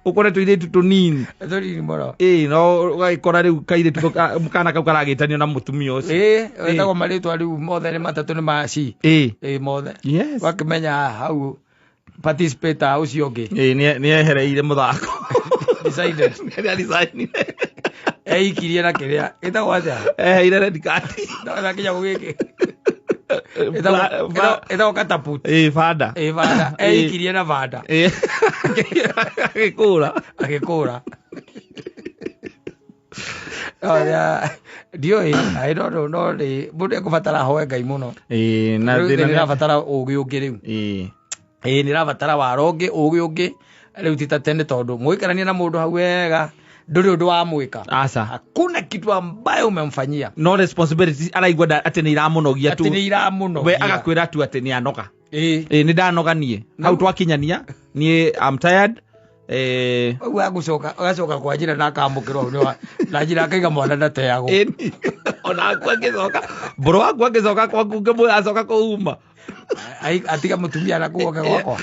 Ũkona tũirĩtu tũnini. Tũnini mũno. No ũgagĩkora rĩu kairĩtu kana kau karagĩtanio na mũtumia ũcio. Wetagwo marĩtwa rĩu mothe nĩ matatũ nĩ ma C. Mothe. Wakĩmenya hau participator ũcio ũngĩ. Nĩ ehereire mũthako. Decided. Nĩ aresignire. Eikirie na kĩrĩa. Ĩtagwo atĩa? Eheire red card. Ndakinya gũgĩkĩ. Ĩtagwo catapult. Banda. Banda. Eikirie na banda. Agĩkũra. Agĩkũra. Oya, ndiũĩ, I don't know, no nĩ mũndũ ekũbatara ahoe Ngai mũno. Na Rĩu thĩna nĩ ĩrabatara ũgĩ ũngĩ rĩu. Nĩ ĩrabatara waro ũngĩ, ũgĩ ũngĩ. Rĩu ti ta tene tondũ mũgĩikarania na mũndũ hau wega, ndũrĩ ũndũ wa mwĩka. Aca. Hakuna kitu ambayo umemfanyia. No responsibility araigua atĩ nĩ iramũnogia tu. Atĩ nĩ iramũnogia. We agakwĩra tu atĩ nĩ anoga. Nĩ ndanoga niĩ. Hau twakinyania, niĩ I'm tired. Ũguo agacoka kwa njĩra na akamũkĩrwo hau na njĩra akaiga mwana ndateagwo. Ona aku agĩcoka, mbũrũ waku agĩcoka kwaku ngĩmwĩra acoka kũuma. Atiga mũtumia na kũu oke gwakwa.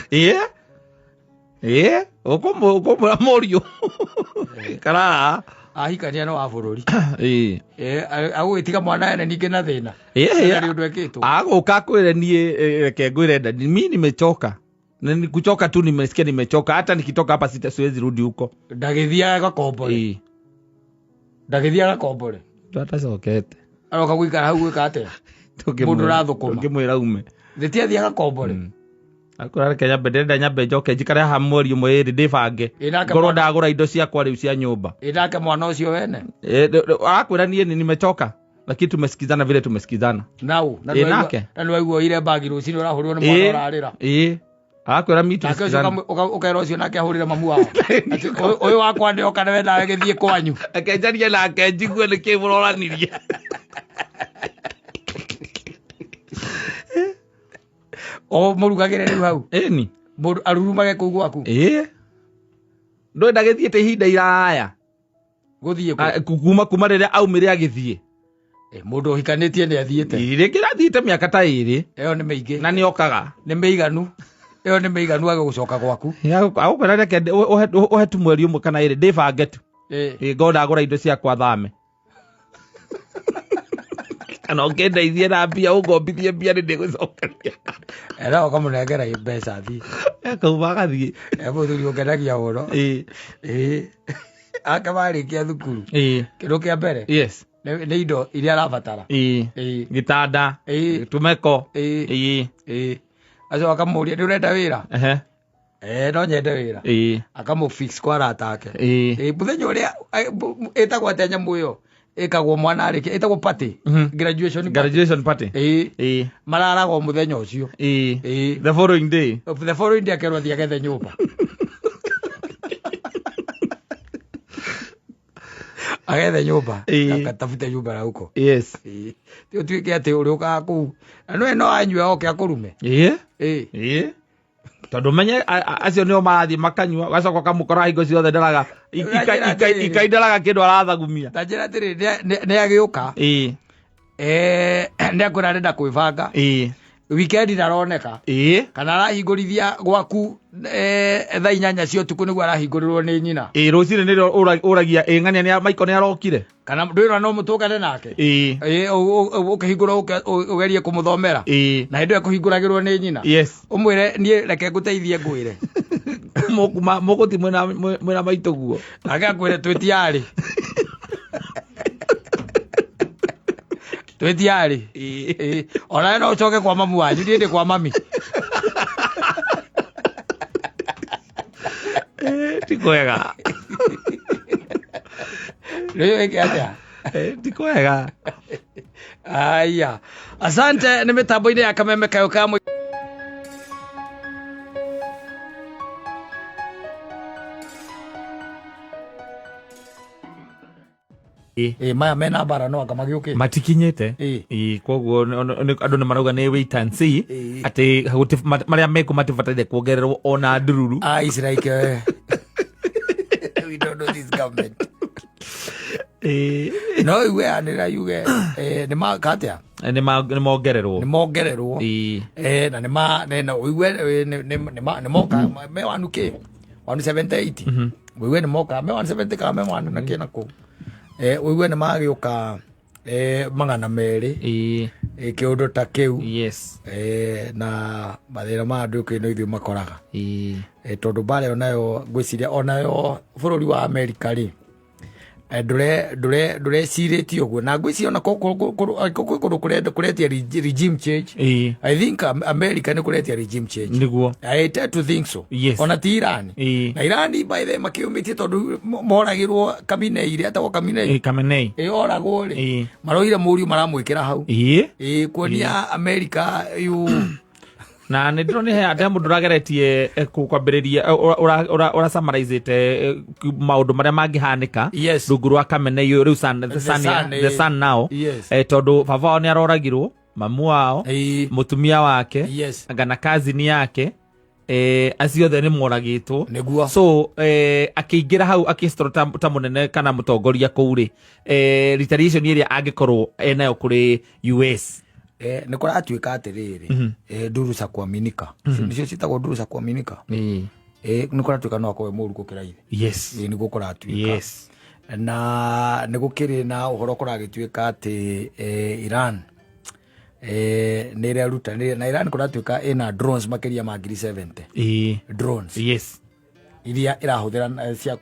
Ũkũmwĩra mũriũ. Ikara. Ahikania no wa bũrũri. Agũgĩtiga mwana ene ningĩ na thĩna. Ndarĩ ũndũ ekĩtwo. Agũka akwĩre niĩ, reke ngwĩre nda, mi nimechoka. Na ni kuchoka tu nimesikia nimechoka, hata nikitoka hapa siwezi rudi huko. Ndagĩthiaga gakombore. Ndagĩthiaga gakombore. Ndatacokete. Aroka gũikara hau gwĩka atĩa? Mũndũ ũrathũkũma. Tũngĩmwĩra ume. Thĩ ti athiaga gakombore. Akora reke nyambe, ndĩrenda nyambe njoke njikare haha mweri ũmwe ĩrĩ ndĩbange. Nake Ngorwo mwana- ndagũra indo ciakwa rĩu cia nyũmba. Nake mwana ũcio wene? Arakwĩra niĩ nĩ nimechoka. Lakini tumesikizana vile tumesikizana. Nau, na Nake. na nĩwaigua oire bagi rũcinĩ ũrahũrwo nĩ mwana ũrarĩra. Arakwĩra mi Nake ũcio tumesikizana. ũkera ũcio nake ahũrĩre mamu wao. Atĩ, ũyũ wakwa nĩ oka nawe nawe gĩthiĩ kwanyu. Reke njarie nake njigue nĩkĩ mũroranirie. O mũrugagĩre rĩu hau. Ĩni. Mũndũ arurumage kũu gwaku. Ndũĩ ndagĩthiĩte ihinda iraya. Gũthiĩ kũ? Kuma rĩrĩa aumire agĩthiĩ. Mũndũ ũhikanĩtie nĩ athiĩte. Rĩngĩ athiĩte mĩaka ta ĩrĩ. Ĩyo nĩ mĩingĩ. Na nĩ okaga. Nĩ mĩiganu. Ĩyo nĩ mĩiganu age gũcoka gwaku. Agũkwĩra reke ũhe tu mweri ũmwe kana ĩrĩ, ndĩbange tu. Ngorwo ndagũra indo ciakwa thame. Kana ũkĩndeithie na mbia, ũngombithie mbia nĩ ndĩgũcokeria. Era ũkamũnengera mbeca athiĩ. Akauma agathiĩ. Mũthuri ũkenagia mũno. Ake marĩkia thukuru. Kĩndũ kĩa mbere. Nĩ indo iria arabatara. Ĩĩ. Ĩĩ. Gĩtanda. Ĩĩ. Tumeko. Ĩĩ. Ĩĩ. Ĩĩ. Acio akamũria, nĩ ũrenda wĩra? Ehe. No nyende wĩra. Ĩĩ. Akamũfix kwa arata ake. Ĩĩ. Ĩĩ, mũthenya ũrĩa ĩtagwo atĩa nyamũ ĩyo ĩkagwo mwana arĩkia, ĩtagwo party? Graduation party. Graduation party. Ĩĩ. Ĩĩ. Mararaga o mũthenya ũcio. Ĩĩ. Ĩĩ. The following day. The following day akerwo athiĩ agethe nyũmba. Agethe nyũmba. Ĩĩ. Akatafute nyũmba na huko. Yes. Ĩĩ. Ti ũtuĩke atĩ ũrĩũkaga kũu na nĩwe no anyue oke akũrume. Ĩĩ. Ĩĩ. Ĩĩ. Tondũ menye acio nĩo marathiĩ makanyua, ũgacoka ũkamũkora hingo ciothe ndaraga Ũranjĩra atĩrĩrĩ. ikaindaraga kĩndũ arathagumia. Ta njĩra atĩrĩrĩ, nĩ agĩũka. Ĩĩ. Nĩ akwĩra arenda kwĩbanga. Ĩĩ. Weekend ndaroneka. Ĩĩ. Kana arahingũrithia gwaku, thaa 8 cia ũtukũ nĩguo arahingũrĩrwo nĩ nyina. Ĩĩ, rũcinĩ nĩrĩo ũragia, ĩ, ng'ania nĩ Michael nĩ arokire. Kana ndwĩrwa no mũtũngane nake. Ĩĩ. Ĩĩ, ũkĩhingũra ũgerie kũmũthomera. Ĩĩ. Na hĩndĩ ĩyo ekũhingũragĩrwo nĩ nyina. Yes. Ũmwĩre niĩ reke ngũteithie ngwĩre. Mũkuma, mũgũti mwĩna maitũ guo. Nake akwĩre twĩtiarĩ. Twĩtiarĩ. Ĩĩ. Ĩĩ. Onawe no ũcoke kwa mamu wanyu, niĩ ndĩ kwa mami. Ĩĩ, ti kwega. Rĩu ĩke atĩa? Ĩĩ, ti kwega. Aya. Asante nĩ mĩtambo-inĩ ya Kameme Kayũ ka Mũingĩ. Ĩĩ, maya mena mbara no anga magĩũkĩte. Matikinyĩte. Ĩĩ. Ĩĩ, koguo andũ nĩ marauga nĩ wait and see. Ĩĩ. Atĩ marĩa mekũ matibataire kuongererwo ona ndururu. Ah, it's like, we don't know this government. Ĩĩ. No igue anĩrĩra yuge, nĩ katia? Nĩ mongererwo. Nĩ mongererwo. Ĩĩ. Na nĩ ma, nĩ, na ũigue, nĩ, nĩ, nĩ ma, nĩ moka, me wanu kĩ? 178. Ũigue nĩ moka, me 170 kana me wanu na kĩ na kũu. Ũigue nĩ magĩũka, 200. Ĩĩ. Kĩũndũ ta kĩu. Yes. Na mathĩna ma andũ kĩ no ithuĩ makoraga. Ĩĩ. Tondũ mbara ĩyo nayo ngwĩciria onayo bũrũri wa Amerika rĩ, ndũrecirĩtie ũguo. Na ngwĩciria ona kwĩ kũndũ kũretia regime change. Ĩĩ. I think America nĩ kũretia regime change. Nĩguo. I tend to think so. Yes. Ona ti Iran. Ĩĩ. Na Iran by the way makĩũmĩtie tondũ moragĩrwo Khamenei, ĩrĩa etagwo Khamenei. Ĩĩ, Khamenei. Ĩĩ, oragwo rĩ. Ĩĩ. Maroire mũriũ maramwĩkĩra hau. Ĩĩ. Ĩĩ, kuonia America yu. Na nĩ ndĩronire he andũ mũndũ ũrageretie, kwambĩrĩria, ũracamarizĩte, maũndũ marĩa mangĩhanĩka Yes. rungu rwa Khamenei ũyũ rĩu the The son, son, the son now. Yes. Tondũ baba wao nĩ aroragirwo, mamu wao, Ĩĩ. mũtumia wake, Yes. anga na cousin yake, acio othe nĩ moragĩtwo. Nĩguo. So, akĩingĩra hau akĩcitoro ta mũnene kana mũtongoria kũu rĩ, retaliation ĩrĩa angĩkorwo enayo kũrĩ US. Nĩ kũratuĩka atĩrĩrĩ, nduru za kuaminika. Nĩcio ciĩtagwo nduru za kuaminika. Ĩĩ. Nĩ kũratuĩka no akorwo e mũũru gũkĩra ithe. Yes. Nĩguo kũratuĩka. Yes. Na nĩ gũkĩrĩ na ũhoro kũragĩtuĩka atĩ, Iran, nĩ ĩrerutanĩria. Na Iran kũratuĩka ĩna drones makĩria ma ngiri 70. Ĩĩ. Drones. Yes. Iria ĩrahũthĩra, cia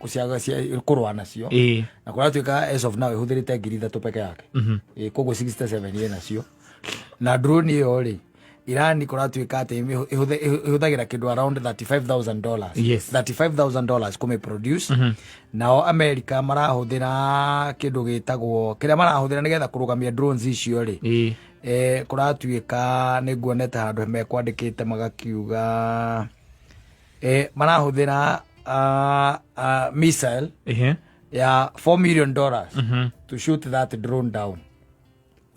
kũrũa nacio. Ĩĩ. Na kũratuĩka as of now ĩhũthĩrĩte ngiri ithatũ peke yake. Ĩĩ, koguo 67 ĩnacio. Na drone ĩyo rĩ, Iran kũratuĩka atĩ ĩhũthagĩra kĩndũ around $35,000. Yes. $35,000 kũmĩ produce. Nao America marahũthĩra kĩndũ gĩtagwo, kĩrĩa marahũthĩra nĩgetha kũrũgamia drones icio rĩ. Ĩĩ. Kũratuĩka nĩ nguonete handũ mekwandĩkĩte magakiuga, marahũthĩra, missile Ehe. ya four million dollars to shoot that drone down.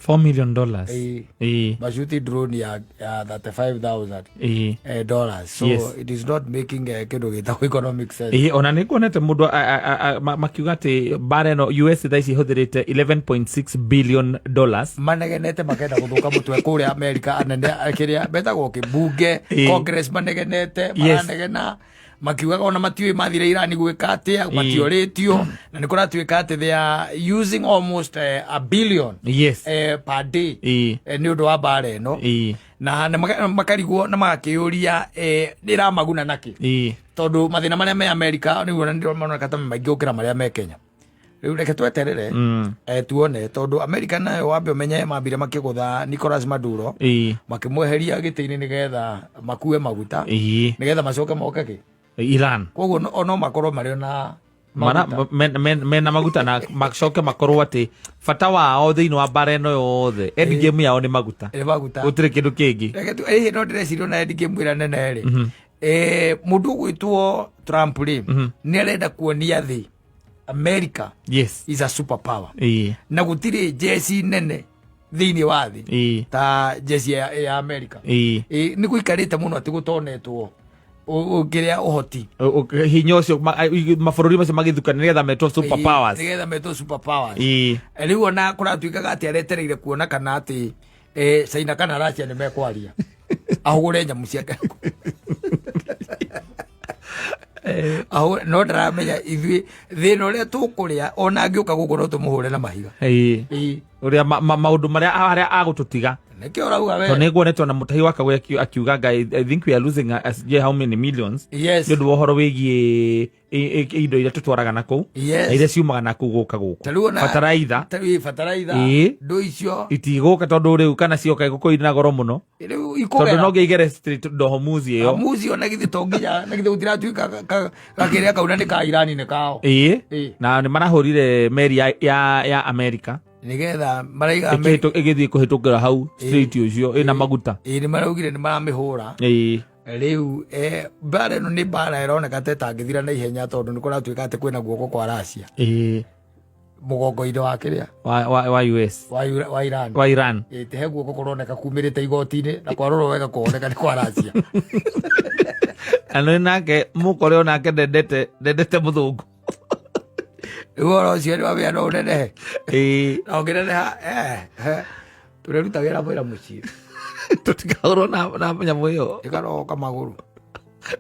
Four million dollars. Ĩĩ. Ĩĩ. Mashuti drone ya 35,000, Ĩĩ. dollars. So Yes. it is not making, kĩndũ gĩtagwo economic sense. Ĩĩ, ona nĩ nguonete mũndũ makiuga atĩ mbara ĩno US thaa ici ĩhũthĩrĩte eleven point six billion dollars. Manegenete makenda gũthũka mũtwe kũrĩa America, anene kĩrĩa betagwo kĩmbunge, Ĩĩ. Congress manegenete, Yes. maranegena makiugaga ona matiũĩ mathire Iran gwĩka atĩa, Ĩĩ. matiorĩtio, na nĩ kũratuĩka atĩ they are using almost, a billion, Yes. per day, Ĩĩ. nĩ ũndũ wa mbara ĩno. Ĩĩ. Na nĩ makarigwo na magakĩũria, nĩ ĩramaguna nakĩ? Ĩĩ. Tondũ mathĩna marĩa me America nĩguo na nĩndĩrona maroneka ta maingĩ gũkĩra marĩa me Kenya. Rĩu reke tweterere tuone, tondũ America nayo wambe ũmenye mambire makĩgũtha Nicolas Maduro, makĩmweheria gĩtĩ-inĩ nĩgetha makue maguta, nĩgetha macoke moke kĩ Iran. Koguo no makorwo marĩ ona Mara, maguta. Mena maguta na macoke makorwo atĩ bata wao thĩinĩ wa mbara ĩno yothe, end game yao nĩ maguta. Nĩ maguta. Gũtirĩ kĩndũ kĩngĩ. Reke tu ĩhĩ, no ndĩreciria ona end game ĩrĩa nene rĩ, mũndũ ũgwĩtwo Trump rĩ, nĩ arenda kuonia thĩ America is a super power, na gũtirĩ jeci nene thĩinĩ wa thĩ ta jeci ya America. Nĩ gũikarĩte mũno atĩ gũtonetwo kĩrĩa ũhoti. Hinya ũcio mabũrũri macio magĩthukana nĩgetha metwo super powers. Nĩgetha metwo super powers. Rĩu ona kũratuĩkaga atĩ aretereire kuona kana atĩ China kana Russia nĩ mekwaria ahũgũre nyamũ ciake. No ndaramenya ithuĩ thĩna ũrĩa tũkũrĩa, ona angĩũka gũkũ no tũmũhũre na mahiga. Ũrĩa maũndũ marĩa harĩa agũtũtiga. Nĩkĩo ũrauga we. Tondũ nĩnguonete ona Mũtahi wa Kagwe akiuga nga I think we are losing sijui how many millions nĩ ũndũ wa ũhoro wĩgiĩ indo iria tũtwaraga na kũu na iria ciumaga na kũu gũka gũkũ. Ta rĩu ona- Bataraitha. Ta rĩu bataraitha, ndũ icio itigũka, tondũ rĩu kana cioka igũkorwo irĩ na goro mũno, rĩu tondũ ikũgera no nginya igere Strait of Hormuz ĩyo. Muzi ona githĩ to nginya, na githĩ gũtiratuĩka gakĩrĩa kau na nĩ ka Irani, nĩ kao. Na nĩ marahũrire meri ya America nĩgetha maraiga ĩgĩthiĩ kũhĩtũkĩra hau Strait ũcio ĩna maguta. Nĩ maraugire nĩ maramĩhũra. Rĩu mbara ĩno nĩ mbara ĩroneka ta ĩtangĩthira na ihenya, tondũ nĩ kũratuĩka atĩ kwĩna guoko kwa Russia mũgongo-inĩ wa kĩrĩa wa US. Wa Iran. Wa Iran. Ĩ, he guoko kũroneka kumĩrĩte igoti-inĩ, na kwarorwo wega kũoneka nĩ kwa Russia. Na nĩ nake mũkore onake ndendete mũthũngũ. Rĩu ũhoro ũcio nĩ wamenya no ũnenehe, na ũngĩneneha, tũreruta wĩra mwĩra mũciĩ. Tũtikahũrwo na nyamũ ĩyo. Ĩkarogoka magũrũ.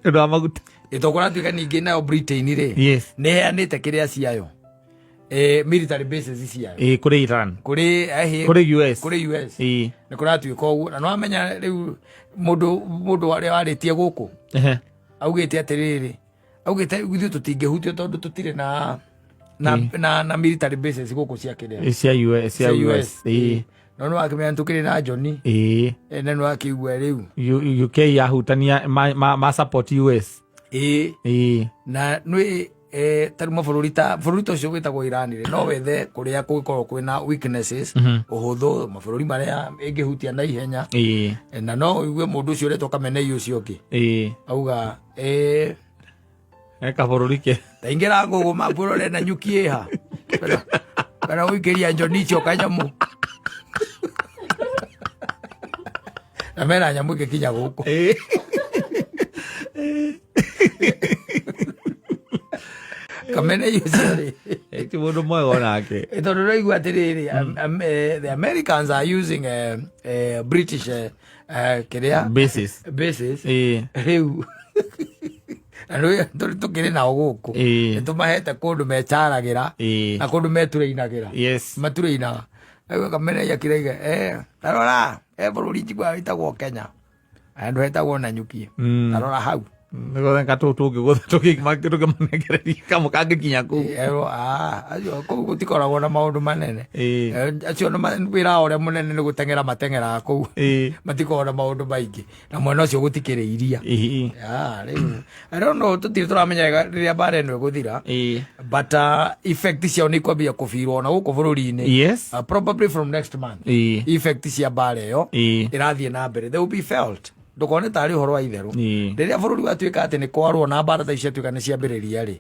Nĩ ũndũ wa maguta. Ĩ, to kũratuĩka ningĩ nayo Britain rĩ, nĩ ĩheanĩte kĩrĩa ciayo, military bases ciayo. Kũrĩ Iran. Kũrĩ Kũrĩ US. Kũrĩ US. Nĩ kũratuĩka ũguo, na nĩwamenya rĩu mũndũ ũrĩa warĩtie gũkũ augĩte atĩrĩrĩ, augĩte ithuĩ tũtingĩhutio tondũ tũtirĩ na military bases gũkũ cia kĩrĩa cia US, cia US. No nĩ wakĩmenya tũkĩrĩ na Johnny. Na nĩ wakĩigua rĩu UK yahutania ma support US. Na nĩ tarĩu mabũrũri ta bũrũri ta ũcio wĩtagwo Iran rĩ, no wethe kũrĩa kũngĩkorwo kwĩna weaknesses, ũhũthũ, mabũrũri marĩa ĩngĩhutia na ihenya. Na no ũigue mũndũ ũcio ũretwo Kamenei ũcio ũngĩ auga kabũrũri ke taingĩra ngũgũ mapũrore na nyuki ĩha kana gũikĩria njoni icio kanyamũ, na mena nyamũ ĩngĩkinya gũkũ. Kamenei ũcio rĩ, Ti mũndũ mwega onake. Tondũ ũraigua atĩrĩrĩ, the Americans are using British kĩrĩa bases. Bases. Rĩu na rĩu tũkĩrĩ nao gũkũ, nĩ tũmahete kũndũ mecaragĩra na kũndũ metureinagĩra, matureinaga. Rĩu Kamenei akĩraiga, tarora bũrũri njiguaga wĩtagwo Kenya, handũ hetagwo Nanyuki, tarora hau. Nĩgũtheka tũngĩgũtha tũkĩmanengereria kamwe kangĩkinya kũu. Erwo, acio kũu gũtikoragwo na maũndũ manene. Acio wĩra wao ũrĩa mũnene nĩ gũteng'era mateng'eraga kũu. Matikoragwo na maũndũ maingĩ, na mwena ũcio gũtikĩrĩ iria. Ah, rĩu I don't know, tũtirĩ tũramenya wega rĩrĩa mbara ĩno ĩgũthira, but effect ciao nĩ ikwambia kũbirwo na gũkũ bũrũri-inĩ, probably from next month. Effect cia mbara ĩyo ĩrathiĩ na mbere, they will be felt. Ndũkone tarĩ ũhoro wa itherũ. Rĩrĩa bũrũri watuĩka atĩ nĩ kwarwo na mbara ta ici ciatuĩka nĩ ciambĩrĩria rĩ,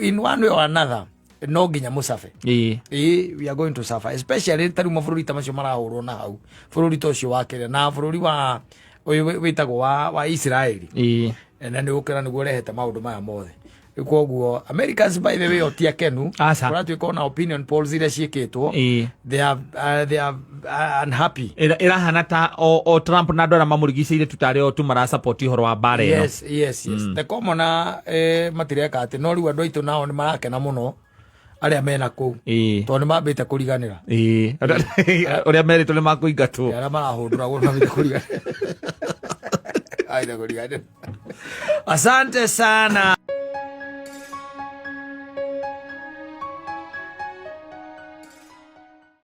in one way or another no nginya mũcabe. We are going to suffer, especially ta rĩu mabũrũri ta macio marahũrwo na hau, bũrũri ta ũcio wa Kenya na bũrũri wa ũyũ wĩtagwo wa Israeli. Na nĩ ũkĩra nĩguo ũrehete maũndũ maya mothe. Rĩu koguo Americans, by the way, o ti akenu. Aca. Kũratuĩka ona opinion polls iria ciĩkĩtwo, they are unhappy. Ĩrahana ta o Trump na andũ arĩa mamũrigicĩirie tu tarĩ o tu marasupport ũhoro wa mbara ĩno. Yes, the commoner matireka atĩ, no rĩu andũ aitũ nao nĩ marakena mũno arĩa mena kũu, tondũ nĩ mambĩte kũriganĩra. Ũrĩa merĩtwo nĩ makũingatwo. Arĩa marahũndũragwo nĩ mambĩte kũriganĩra. Aitha kũriganĩra. Asante sana.